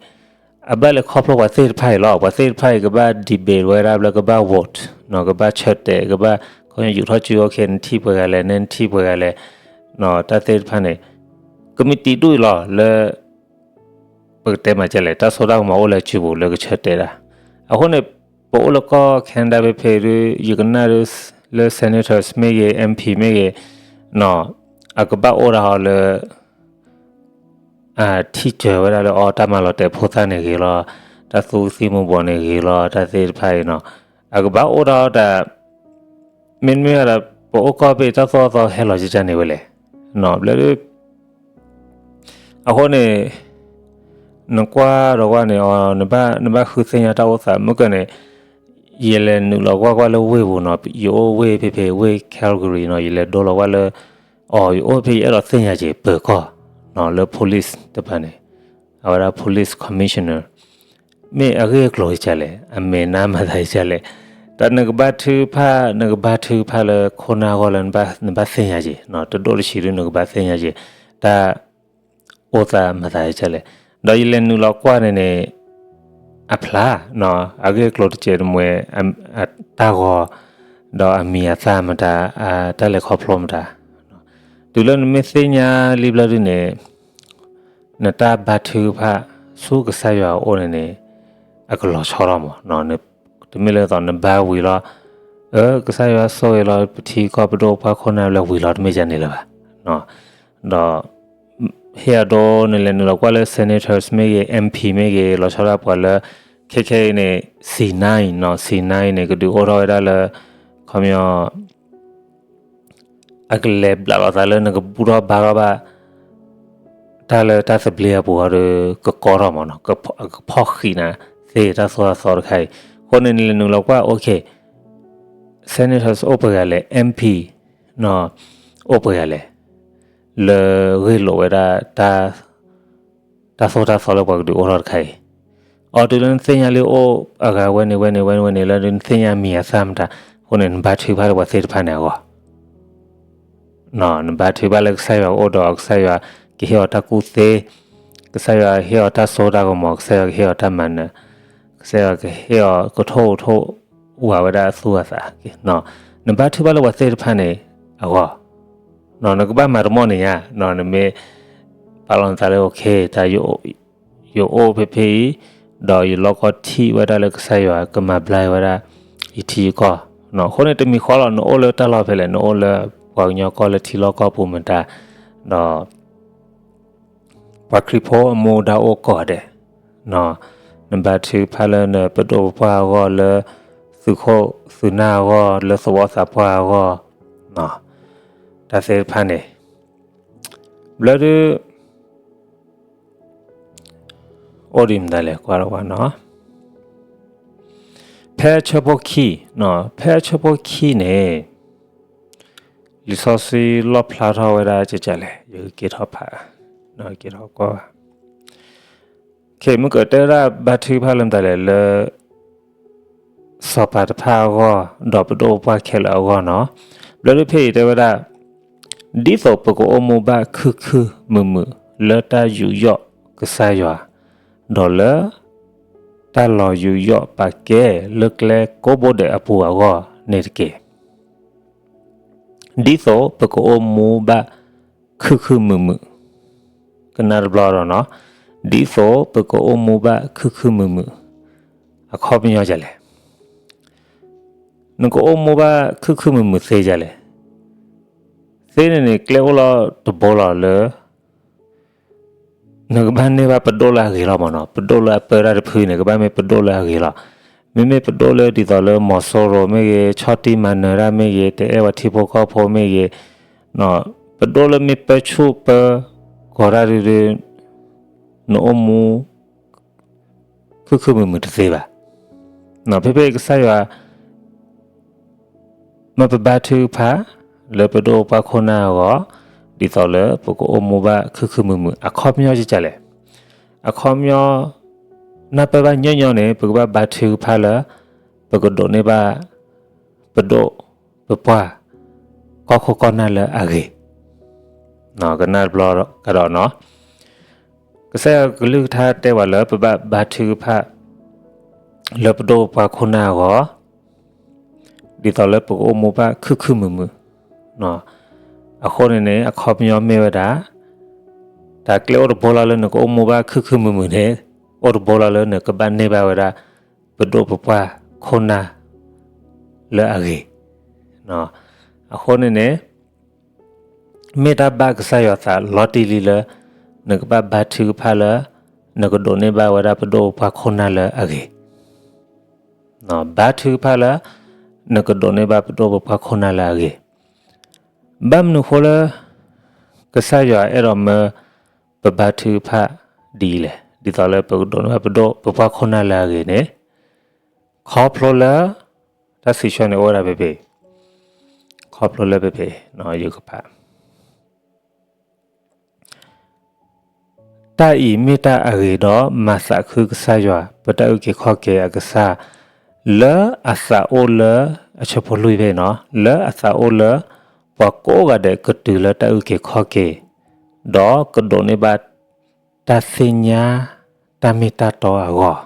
အဘၣ်လဲၤခီဖျိပှၤသ့ၣ်တဖၣ်အံၤလီၤ. ပှၤသ့ၣ်တဖၣ်အံၤကဘၣ် debate ဝဲဒၣ်ဘျီ ကဘၣ် vote နီၤ, ကဘၣ်ဆၢတဲာ် ကဘၣ် ခီယူၤထီၣ်စု OK နထံၣ်ပှဲၤဂၤလဲၣ်, နဲနထံၣ်ပှဲၤဂၤလဲၣ်, တၢ်သ့ၣ်တဖၣ်န့ၣ် ကမံးတံာ်ဒူၣ်အံၤလီၤ လၢ ပကတဲမးကဲလဲၣ် တၢ်စိတၢ်ကမီၤအိၣ်လၢစုပူၤ လၢကဆၢတဲာ်ဒၣ်. အဃိန့ၣ် ပအိၣ်လၢကီၢ် Canada ဖဲဖဲဒုး ယကနၣ်ဒုး လၢ Senators မ့ၢ်ဂ့ၤ MP မ့ၢ်ဂ့ၤ နီၤ, အကဘၣ်အိၣ်ဒၣ်အီၤလၢ ထံၣ်စၢၤဝဲဒၣ်လၢ အီ တၢ်မၤလီၤတဲာ်ဖိသၣ်န့ၣ်ဂ့ၤလီၤ, တၢ်သူကသံၣ်မူၤဘှီးန့ၣ်ဂ့ၤလီၤ, တၢ်သ့ၣ်တဖၣ်အံၤနီၤ, အကဘၣ်အိၣ်ဒၣ်အီၤတၢ် မ့တမ့ၢ်ဝဲဒၣ် ပအိၣ်ကီၢ်ဖဲတၢ်သိၣ်တၢ်သီဟဲလီၤကကန့ၣ်ဝဲလဲၣ်, နီၤ, ဘျီဒုး အဃိန့ၣ် နကွၢ်ဒီးကွၢ်န့ၣ် နဘၣ်ဃုသ့ၣ်ညါတၢ်အိၣ်သး မ့ၢ်ကန့ၣ် ယလဲၤနုာ်လီၤကွၢ်ကွၢ်လၢဝ့ၢ်ပူၤနီၤ, ယအိၣ်ဝ့ၢ်ဖဲဖဲ ဝ့ၢ် Calgary နီၤ, ယလဲၤဒိလီၤကွၢ်လၢ အီၤ ယအိၣ်ဖဲ ယအဲၣ်ဒိးသ့ၣ်ညါက့ၤ ပၢၤကီၢ်, လၢ police တဖၣ်န့ၣ်, အဝဲဒၣ် police commissioner မ့ၢ်အဂ့ၢ်အကျိၤကလဲၣ်, အမဲာ်နါမၤသးကလဲၣ်, တၢ်နကဘါထုကဖၣ် နကဘါထုကဖၣ်လၢခိၣ်နၢ်အဂီၢ်လၢ နဘၣ်သ့ၣ်ညါက့ၤ, တဒိၣ်တဆံးဒု နကဘါသ့ၣ်ညါက့ၤ တၢ်အိၣ်သးမၤသးကလဲၣ်. ဒီးယလဲၤနုာ်လီၤကွၢ်န့ၣ်န့ၣ် အဖျါ, အဂ့ၢ်အကျိၤတစဲးတမှဲၤ, တၢ်ဂီၤ, ဒီးအမံၤအသၣ်မတၤ, တၢ်လဲၤခီဖျိမတၤ, တုၤလၢနမ့ၢ်သ့ၣ်ညါလံဘျီဒုန့ၣ် နတၢ်ဘါထုကဖၣ်ဆူကစၢ်ယွၤအအိၣ်န့ၣ်န့ၣ် အကလီၤဆီထီၣ်မး, တမ့ၢ်လၢသိးနဘါဝံၤလီၤ, ကစၢ်ယွၤဆိၣ်ဂ့ၤလီၤ ပထံကီၢ်ပဒိၣ်ပပှၢ်ခိၣ်နၢ်လၢဝံၤလီၤ တမ့ၢ်ဒ်န့ၣ်လၢၤဘၣ်. ဒီး ဟ့ၣ်အဒိ နလဲၤနုာ်လီၤကွၢ်လၢ senators မ့ၢ်ဂ့ၤ MP မ့ၢ်ဂ့ၤ လီၤဆီဒၣ်ပှၤလၢ ခဲခဲအံၤန့ၣ် C nine နီၤ, C nine န့ၣ် ကဒုးအိၣ်ထီၣ်ဝဲဒၣ်လၢ ခီပညီ အကလဲၤဘျးလီၤသးလၢနကဘူၣ်ထီၣ်ဘါထီၣ်ဘၣ် တၢ်လၢတၢ်သဘျ့အပူၤအီၤဒီး ကကီထီၣ်မးနီၤ, ကဖီၣ်ဃံးနၤသ့တၢ်သိၣ်တၢ်သီတခါအံၤ. အဃိန့ၣ် နလဲၤနုာ်လီၤကွၢ် okay, senators အိၣ်ပှဲၤဂၤလဲၣ်, MP နီၤ အိၣ်ပှဲၤဂၤလဲၣ်, လၢဂ့ၢ်လိာ်ဝဲဒၣ် တၢ်သိၣ်တၢ်သီလၢပှၤကဒုးအိၣ်ထီၣ်တခါအံၤ. အီၤတုၤလၢနသ့ၣ်ညါလံအိၣ်အဂၤဝဲန့ၣ်ဝဲန့ၣ်ဝဲန့ၣ်ဝဲန့ၣ်လၢနသ့ၣ်ညါမံၤအသၣ်မတၤ, အဃိန့ၣ် နဘါထုကဖၣ်လၢပှၤသ့ၣ်တဖၣ်န့ၣ်အဂီၢ် နဘါထုကဖၣ်လၢကစၢ်ယွၤကအိၣ်ဒီးကစၢ်ယွၤကဟ့ၣ်အီၤတၢ်ကူၣ်သ့, ကစၢ်ယွၤကဟ့ၣ်အီၤတၢ်စိတၢ်ကမီၤ, ကစၢ်ယွၤကဟ့ၣ်အီၤတၢ်မၤနၢၤ, ကစၢ်ယွၤကဟ့ၣ်အီၤကထိၣ်ကထိၣ်ဝးဝဲဒၣ်အသူၣ်အသး. နဘါထုကဖၣ်လၢပှၤသ့ၣ်တဖၣ်န့ၣ်အဂီၢ်, နကဘၣ်မၤတမီၢ်န့ၣ်ညါ, နမ့ၢ်ပာ်လီၤနသးလၢ okay, တၢ် ယအိၣ်ဖဲဖဲအံၤ, ဒီးယလီၢ်ကီၢ်ထံၣ်ဝဲဒၣ်လၢကစၢ်ယွၤကမၤဘျါဝဲဒၣ် ယထံယကီၢ်. အဃိန့ၣ် တမံၤဃီလီၤ နအိၣ်လၢတၢ်လီၢ်ဖဲလဲၣ်, နအိၣ်လၢပှၤကညီကီၢ်လၢထံလီၢ်ကီၢ်ပူၤမတၤ, ဒီး ပှၤခရံာ်ဖိအမူဒါအိၣ်ကိးဂၤဒဲး, နဘါထုကဖၣ်လၢနပဒိၣ်ပပှၢ်အဂီၢ်, လၢသုးခိၣ်သုးနၢ်အဂီၢ်, လၢသဝီသးပှၢ်အဂီၢ်, တၢ်သ့ၣ်တဖၣ်န့ၣ် ဘျီဒု အိၣ်ဒ်မတၤလဲၣ် ကွၢ်လီၤဝဲနီၤ, ဖဲအဆၢဖိခံ, ဖဲအဆၢဖိခံန့ၣ် လံာ်စီဆှံလီၣ်ဖျါထီၣ်ဝဲဒၣ်ကကလဲၣ်, ယကက့ၤထီၣ်ဖး, က့ၤထီၣ်ကွၢ်ဘၣ်. မ့ၢ်ကတဲဝဲဒၣ်ဘါထုကဖၣ်လၢမတၤလဲၣ်, လၢ စီၤပၤတဖၣ်အဂီၢ်, ဒီးပဒိၣ်ပပှၢ်ခဲလၢာ်အဂီၢ်နီၤ. ဘျီဒုဖဲအံၤတဲဝဲဒၣ်, ဒ်သိးပကအိၣ်မူဘၣ်ခုၣ်ခုၣ်မုာ်မုာ်လၢတၢ်ယူးယီၣ်ကစၢ်ယွၤ, ဒီးလၢ တၢ်လီၤယူးယီၣ်ပာ်ကဲလၢကျဲကိးဘိဒဲးအပူၤအဂီၢ်န့ၣ်တက့ၢ်. ဒ်သိးပကအိၣ်မူဘၣ်ခုၣ်ခုၣ်မုာ်မုာ်, ကနၣ်တဘျီဒီးနီၤ, ဒ်သိးပကအိၣ်မူဘၣ်ခုၣ်ခုၣ်မုာ်မုာ်, အခီပညီဒ်လဲၣ်. နကအိၣ်မူဘၣ်ခုၣ်ခုၣ်မုာ်မုာ်သ့ဒ်လဲၣ်. သ့န့ၣ်န့ၣ် ကျဲအိၣ်လီၤတဘိလီၤလၢ နကဘၣ်န့ၢ်ဘၣ်ပဒိၣ်လၢအဂ့ၤလီၤမးနီၤ. ပဒိၣ်လၢအပၢတၢ်တဖုန့ၣ် ကဘၣ်မ့ၢ်ပဒိၣ်လၢအဂ့ၤလီၤ. မ့မ့ၢ်ပဒိၣ်လၢဒ်သိးလၢမီၤစိရိၤမ့ၢ်ဂ့ၤ, ဆီၣ်တံၢ်မၤနၢၤတၢ်မ့ၢ်ဂ့ၤ, တအဲၣ်ဝဲထံဖိကီၢ်ဖိမ့ၢ်ဂ့ၤ, ပဒိၣ်လၢမ့ၢ်ပၢဆူၣ်ပၢကီၤတၢ်ဒုဒု, နအိၣ်မူ ခုၣ်ခုၣ်မုာ်မုာ်တသ့ဘၣ်. ဖဲဖဲအံၤကစၢ်ယွၤ မ့ၢ်ပဘါထုကဖၣ် လၢပဒိၣ်ပပှၢ်ခိၣ်နၢ်အဂီၢ်, ဒ်သိးလၢပကအိၣ်မူဘၣ်ခုၣ်ခုၣ်မုာ်မုာ် အခီပညီဒ်လဲၣ်. အခီပညီ နၢ်ပၢၢ်ဘၣ်ညီညီန့ၣ် ပကဘၣ်ဘါထုကဖၣ်လၢ ပကဒိးန့ၢ်ဘၣ် ပဒိၣ်ပပှၢ် ကီၢ်ခိၣ်ကီၢ်နၢ်လၢအဂ့ၤ ကနၣ်တဘျီကဒီးနီၤ. ကစၢ်ယွၤကလုၢ်ကထါတဲဝဲလၢပဘၣ်ဘါထုကဖၣ် လၢပဒိၣ်ပပှၢ်ခိၣ်နၢ်အဂီၢ်, ဒ်သိးလၢပကအိၣ်မူဘၣ်ခုၣ်ခုၣ်မုာ်မုာ်. အဃိန့ၣ်န့ၣ် အခီပညီမ့ၢ်ဝဲဒၣ် တၢ်ကျဲအိၣ်တဘိလီၤလၢနကအိၣ်မူဘၣ်ခုၣ်ခုၣ်မုာ်မုာ်န့ၣ် အိၣ်တဘိလီၤလၢနကဘၣ်န့ၢ်ဘၣ်ဝဲဒၣ် ပဒိၣ်ပပှၢ်ခိၣ်နၢ် လၢအဂ့ၤ. အဃိန့ၣ်န့ၣ် မ့ၢ်တၢ်ဘၣ်ကစၢ်ယွၤသးလီၤတံၢ်လံလၢ နကဘၣ်ဘါထုကဖၣ်လၢ နကဒိးန့ၢ်ဘၣ်ဝဲဒၣ်ပဒိၣ်ပပှၢ်ခိၣ်နၢ်လၢအဂ့ၤ. ဘါထုကဖၣ်လၢ နကဒိးန့ၢ်ဘၣ်ပဒိၣ်ပပှၢ်ခိၣ်နၢ်လၢအဂ့ၤ. ဘၣ်မနုၤဃိလၢ ကစၢ်ယွၤအဲၣ်ဒိးမၢ ပဘါထုကဖၣ်ဒ်အံၤလဲၣ်, ဒ်သိးလၢပကဒိးန့ၢ်ဘၣ်ပဒိၣ်ပပှၢ်ခိၣ်နၢ်လၢအဂ့ၤန့ၣ်, ခီဖျိလၢ တၢ်စံးဆၢန့ၣ်အိၣ်ဝဲဒၣ်ဖဲဖဲ ခီဖျိလၢဖဲဖဲ ယကဖး တၢ်အံၤမ့ၢ်တၢ်အဂ့ၤဒီး မၤသးခုကစၢ်ယွၤ ပတၢ်အုၣ်က့ၤခီၣ်က့ၤအကစၢ် လၢအသးအိၣ်လၢ အဆၢဖိလွံၢ်ဖဲအံၤနီၤ လၢအသးအိၣ်လၢ ပှၤကိးဂၤဒဲးကတုၤလၢတၢ်အုၣ်က့ၤခီၣ်က့ၤ ဒီးကဒိးန့ၢ်ဘၣ် တၢ်သ့ၣ်ညါ တၢ်မ့ၢ်တၢ်တီအဂီၢ်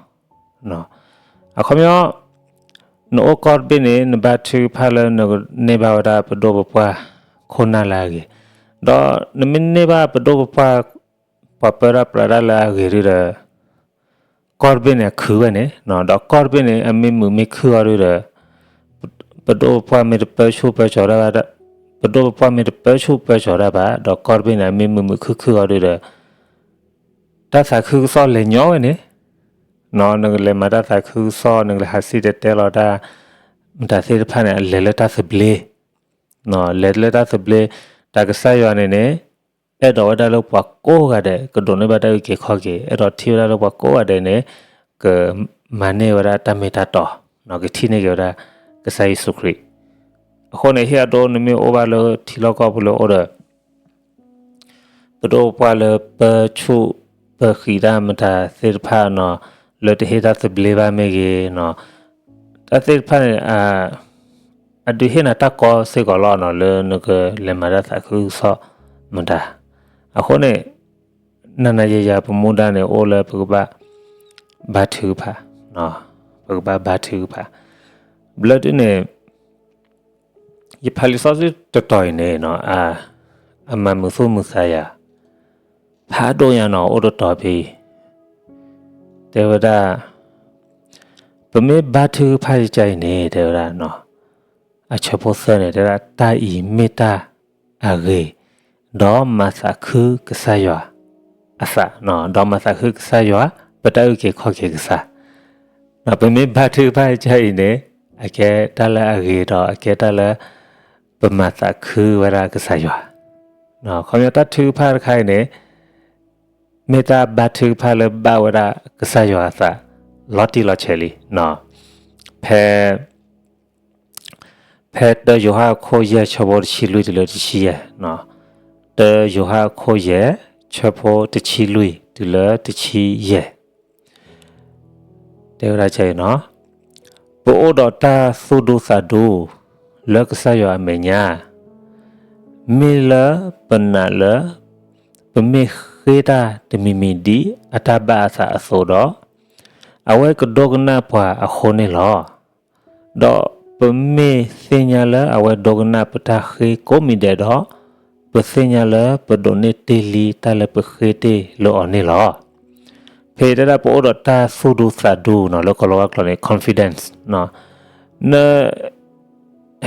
အခီပညီ နအိၣ်ကီၢ်တဘ့ၣ်န့ၣ် နဘါထုကဖၣ်လၢနကန့ၢ်ဘၣ်ဝဲဒၣ်ပဒိၣ်ပပှၢ်ခိၣ်နၢ်လၢအဂ့ၤ, ဒီးနမ့ၢ်န့ၢ်ဘၣ်ပဒိၣ်ပပှၢ် ပှၤပၢတၢ်ပြးတၢ်လၢအဂ့ၤဒုဒီး ကီၢ်တဘ့ၣ်န့ၣ်အခုဝဲန့ၣ်, ဒီးကီၢ်တဘ့ၣ်န့ၣ် အမ့ၢ်မုာ်မ့ၢ်ခုၣ်အီၤဒုဒီး ပဒိၣ်ပပှၢ်မ့ၢ်တပၢဆူၣ်ပၢစိးတၢ်ဘၣ်, ပဒိၣ်ပပှၢ်မ့ၢ်တပၢဆူၣ်ပၢစိးတၢ်ဘၣ် ဒီးကီၢ်တဘ့ၣ်န့ၣ် အမ့ၢ်မုာ်မုာ်ခုၣ်ခုၣ်အီၤဒုဒီး တၢ်သးခုကစီၣ်လဲၤညီဝဲန့ၣ်, နကလဲၤမၤတၢ်သးခုကစီၣ် နကလဲၤဟးစံၣ်တဲၤတဲလီၤတၢ် မတၤသ့ၣ်တဖၣ်န့ၣ် အလဲၤလၢတၢ်သဘျ့, လဲၤလၢတၢ်သဘျ့, တၢ်ကစၢ်ယွၤန့ၣ်န့ၣ် အဲၣ်ဒိးဝဲဒၣ်လၢပှၤကိးဂၤဒဲး ကဒိးန့ၢ်ဘၣ်တၢ်အုၣ်က့ၤခီၣ်က့ၤ, အဲၣ်ဒိးထံၣ်ဝဲဒၣ်လၢပှၤကိးဂၤဒဲးန့ၣ် ကမၤန့ၢ်ဝဲဒၣ်တၢ်မ့ၢ်တၢ်တီ, ကထံၣ်န့ၢ်က့ၤဝဲဒၣ် ကစၢ်ယ့ၣ်ၡူးခရံာ်, အဃိန့ၣ် ဟ့ၣ်အဒိနမ့ၢ်အိၣ်ဘၣ်လၢထံလီၢ်ကီၢ်ပူၤလၢအိၣ်ဒီး ပဒိၣ်ပပှၢ်လၢပၢဆူၣ်ပၢဃံးတၢ်မတၤသ့ၣ်တဖၣ်နီၤ, လၢတဟ့ၣ်တၢ်သဘျ့ဘၣ်မ့ၢ်ဂ့ၤ, တၢ်သ့ၣ်တဖၣ်န့ၣ် အဒုးဟ့ၣ်နၤတၢ်ကီစ့ၢ်ကီးလီၤနီၤ လၢနကလဲၤမၤတၢ်သးခုကစီၣ်မတၤ, အဃိန့ၣ် နၤနၤယၤယၤပမူဒါန့ၣ် အိၣ်လၢပကဘၣ် ဘါထုကဖၣ်, ပကဘၣ်ဘါထုကဖၣ်, ဘျၢဒုန့ၣ် ယဖးလံာ်စီဆှံတတီၤအံၤန့ၣ် အမၤမုာ်သူၣ်မုာ်သးယၤ ဖးဒိၣ်ညါနီၤ အိၣ်တတီၤဖဲအံၤ တဲဝဲဒၣ် ပမ့ၢ်ဘါထုကဖၣ်ယကါအံၤန့ၣ် တဲဝဲဒၣ် အဆၢဖိသၢန့ၣ် တဲဝဲဒၣ် တၢ်အံၤမ့ၢ်တၢ်အဂ့ၤ, ဒီးမၤသးခုကစၢ်ယွၤအသး, ဒီးမၤသးခုကစၢ်ယွၤ ပတၢ်အုၣ်က့ၤခီၣ်က့ၤကစၢ်, ပမ့ၢ်ဘါထုကဖၣ်ယကါအံၤန့ၣ် အကဲတၢ်လၢအဂ့ၤဒီးအကဲတၢ်လၢ ပမၤသးခုဝဲဒၣ်ကစၢ်ယွၤ, ခီပညီတၢ်ထုကဖၣ်တခါအံၤန့ၣ် မ့ၢ်တၢ်ဘါထုကဖၣ်လၢဘၣ်ဝဲဒၣ်ကစၢ်ယွၤအသး လီၤတံၢ်လီၤဆဲးလံ. ဖဲ ဖဲတၢယိၤဟၣ်အခိၣ်ယဲၢ်ဆၢဖိတဆံလွံၢ်တုၤလၢတဆံယဲၢ်, တၢယိၤဟၣ်အခိၣ်ယဲၢ် ဆၢဖိတဆံလွံၢ်တုၤလၢတဆံယဲၢ် တဲဝဲဒၣ်အံၤ, ပအိၣ်ဒီးတၢ်သူၣ်ဒူသးဒူ လၢကစၢ်ယွၤအမဲာ်ညါ, မ့ၢ်လၢပနာ်လၢ ပမ့ၢ်ဃ့တၢ်တမံၤမံၤဒ်အတၢ်ဘၣ်အသးအသိးဒီး, အဝဲကဒိကနၣ်ပှၤအဃိန့ၣ်လီၤ. ဒီးပမ့ၢ်သ့ၣ်ညါလၢအဝဲဒိကနၣ်ပတၢ်ဃ့ကိးမံၤဒဲးဒီး, ပသ့ၣ်ညါလၢပဒိးန့ၢ်တ့ၢ်လံတၢ်လၢပဃ့တ့ၢ်လၢအီၤန့ၣ်လီၤ. ဖဲအံၤတဲဒၣ်ပအိၣ်ဒီးတၢ်သူၣ်ဒူသးဒူနီၤ လၢကီၤလၤဝါကျိာ်န့ၣ် confidence န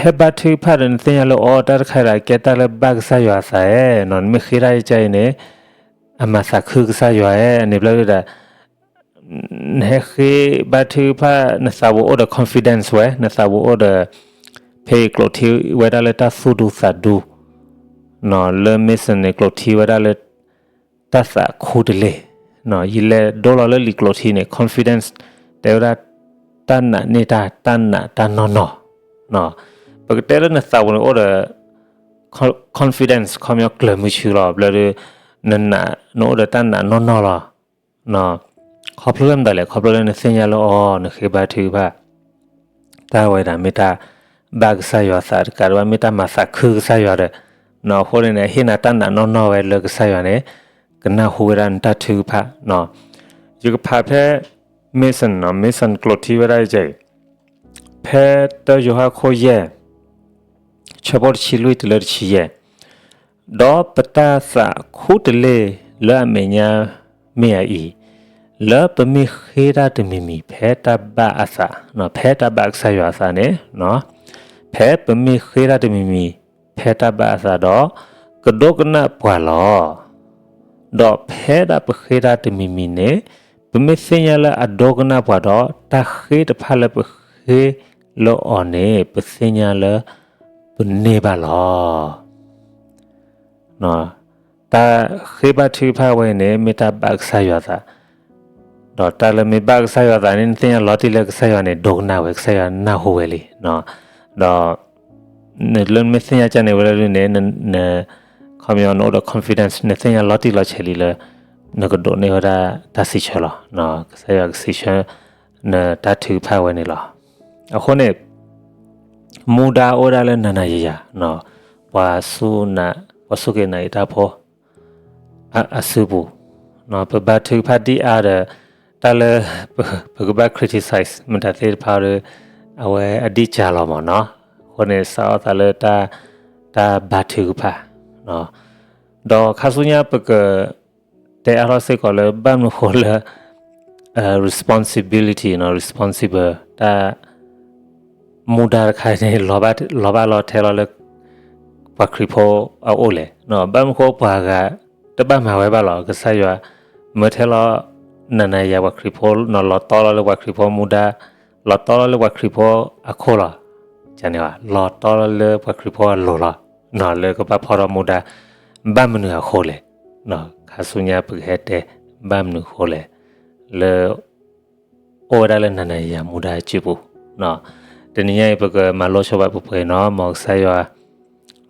ဟဲဘါထုကဖၣ်ဒီးနသ့ၣ်ညါလၢအီၤ တၢ်တခါဒီးကဲတၢ်လၢဘၣ်ကစၢ်ယွၤအသးဧါ, နမ့ၢ်ဃ့တၢ်ယကါအံၤန့ၣ် အမၤသးခုကစၢ်ယွၤဧါ, န့ၣ်ဘျီဒၣ် နဟဲဃ့ဘါထုကဖၣ် နသးဝံၤအိၣ်ဒီး confidence ဝဲ, နသးဝံၤအိၣ်ဒီး ဖဲအံၤကျိာ်ထံဝဲဒၣ်လၢတၢ်သူၣ်ဒူသးဒူ လၢ Mason န့ၣ် ကျိာ်ထံဝဲဒၣ်လၢ တၢ်သးခူတလ့ၢ်, ယလဲၤဒိလီၤလၢလံာ်ကျိာ်ထံန့ၣ် confidence တဲဝဲဒၣ် တၢ်နာ်န့ၢ်တၢ် တၢ်နာ်တၢ်နီၢ်နီၢ်, ပကတဲလၢနသးဝံၤန့ၣ်အိၣ်ဒီး confidence ခီပညီကျၢၤမုဆူလီၤ ဘျီဒီး နနာ် နအိၣ်ဒီးတၢ်နာ်နီၢ်နီၢ်လီၤ. ခီဖျိလၢမတၤလဲၣ် ခီဖျိလၢနသ့ၣ်ညါလၢအီၤ နဃ့ဘါထုကဖၣ် တၢ်ဝဲဒၣ်မ့ၢ်တၢ်ဘၣ်ကစၢ်ယွၤသးတကးဒံးဘၣ် မ့ၢ်တၢ်မၤသးခုကစၢ်ယွၤဒီး အဃိန့ၣ်န့ၣ် ဟ့ၣ်နၤတၢ်နာ်နီၢ်နီၢ်ဝဲလၢကစၢ်ယွၤန့ၣ် ကနၢ်ဟူဝဲဒၣ်နတၢ်ထုကဖၣ်. ယကဖးဖဲ Mason နီၤ Mason ကျိာ်ထံဝဲဒၣ်အံၤ ဖဲတၢယိၤဟၣ်ခိၣ်ယဲၢ် ဆၢဖိတဆံလွံၢ်တုၤလၢတဆံယဲၢ်, ဒီးပတၢ်သးခူတလ့ၢ်လၢအမဲာ်ညါမ့ၢ်အအံၤ, လၢပမ့ၢ်ဃ့တၢ်တမံၤမံၤ ဖဲတၢ်ဘၣ်အသး, ဖဲတၢ်ဘၣ်ကစၢ်ယွၤအသးန့ၣ်, ဖဲပမ့ၢ်ဃ့တၢ်တမံၤမံၤ ဖဲတၢ်ဘၣ်အသးဒီး ကဒိကနၣ်ပှၤလီၤ. ဒီးဖဲဒၣ်ပဃ့တၢ်တမံၤမံၤန့ၣ် ပမ့ၢ်သ့ၣ်ညါလၢအဒိကနၣ်ပှၤဒီး တၢ်ဃ့တဖၣ်လၢပဃ့လၢအီၤန့ၣ် ပသ့ၣ်ညါလၢပန့ၢ်ဘၣ်လီၤ. တၢ်ဃ့ဘါထုကဖၣ်ဝဲအံၤန့ၣ် မ့ၢ်တၢ်ဘၣ်ကစၢ်ယွၤသး, ဒီးတၢ်လၢမ့ၢ်ဘၣ်ကစၢ်ယွၤသးန့ၣ် နသ့ၣ်ညါလီၤတံၢ်လၢကစၢ်ယွၤန့ၣ် ဒိကနၣ်ဝဲ ကစၢ်ယွၤနၢ်ဟူဝဲလံ. ဒီး နလၢနမ့ၢ်သ့ၣ်ညါကၢ်န့ၣ်ဝဲဒၣ်န့ၣ် န ခီပညီနအိၣ်ဒီး confidence နသ့ၣ်ညါလီၤတံၢ်လီၤဆဲးလံလၢ ပ နကဒိးန့ၢ်ဝဲဒၣ်တၢ်စံးဆၢလီၤ. ကစၢ်ယွၤကစံးဆၢ နတၢ်ထုကဖၣ်ဝဲန့ၣ်လီၤ. အဃိန့ၣ် မူဒါအိၣ်ဝဲဒၣ်လၢနၤနၤယၤယၤ, ပှၤစူၢ်က့ၤနာ်အံၤတၢ်ဖိ အစုပူၤ, ပဘါထုကဖၣ်ဒ်အါဒီး တၢ်လၢ ပကဘၣ် criticize မတၤသ့ၣ်တဖၣ်ဒီး အဝဲအဒံၣ်စၢ်လီၤမၢ်နီၤ. အဃိန့ၣ် စးထီၣ်သးလၢ တၢ်ဘါထုကဖၣ်, ဒီးခါဆူညါပက တဲအါထီၣ်စ့ၢ်ကီးလၢ ဘၣ်မနုၤဃိလၢ responsibility နီၤ responsible တၢ် မူဒါတခါန့ၣ် လီၤဘၣ်လီၤထဲလီၤလၢ ပှၤခရံာ်ဖိအအိၣ်လဲၣ်. ဘၣ်မနုၤဃိပှၤဂၤ တဘၣ်မၤဝဲဘၣ်လီၤ. ကစၢ်ယွၤ မၢထဲလီၤ နၤနၤယၤယၤပှၤခရံာ်ဖိနီၤ လီၤတီလီၤလၢပှၤခရံာ်ဖိမူဒါ, လီၤတီလီၤလၢပှၤခရံာ်ဖိအခိၣ်လီၤ. န့ၣ် လီၤတီလီၤလၢပှၤခရံာ်ဖိအလိၤလီၤ. လၢကဘၣ်ဖီၣ်ထီၣ်မူဒါ ဘၣ်မနုၤအဃိလဲၣ်. ခါဆူညါပကဟဲတဲ ဘၣ်မနုၤအဃိလဲၣ် လၢ အိၣ်ဝဲဒၣ်လၢနၤနၤယၤယၤမူဒါစုပူၤ, တနံၤညါအံၤ ပကမၤလိဆိဘၣ်ပှဲၤပှဲၤနီၤ မ်ကစၢ်ယွၤ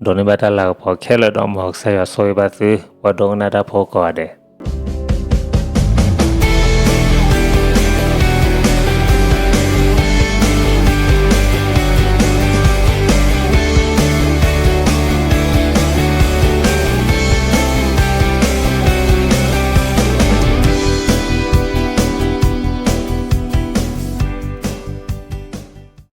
ဒိးန့ၢ်ဘၣ်တၢ်လၤကပီၤခဲလၢာ်ဒီး မ်ကစၢ်ယွၤဆိၣ်ဂ့ၤဘၣ်သု ပှၤဒိကနၣ်တၢ်ဖိကိးဂၤဒဲး.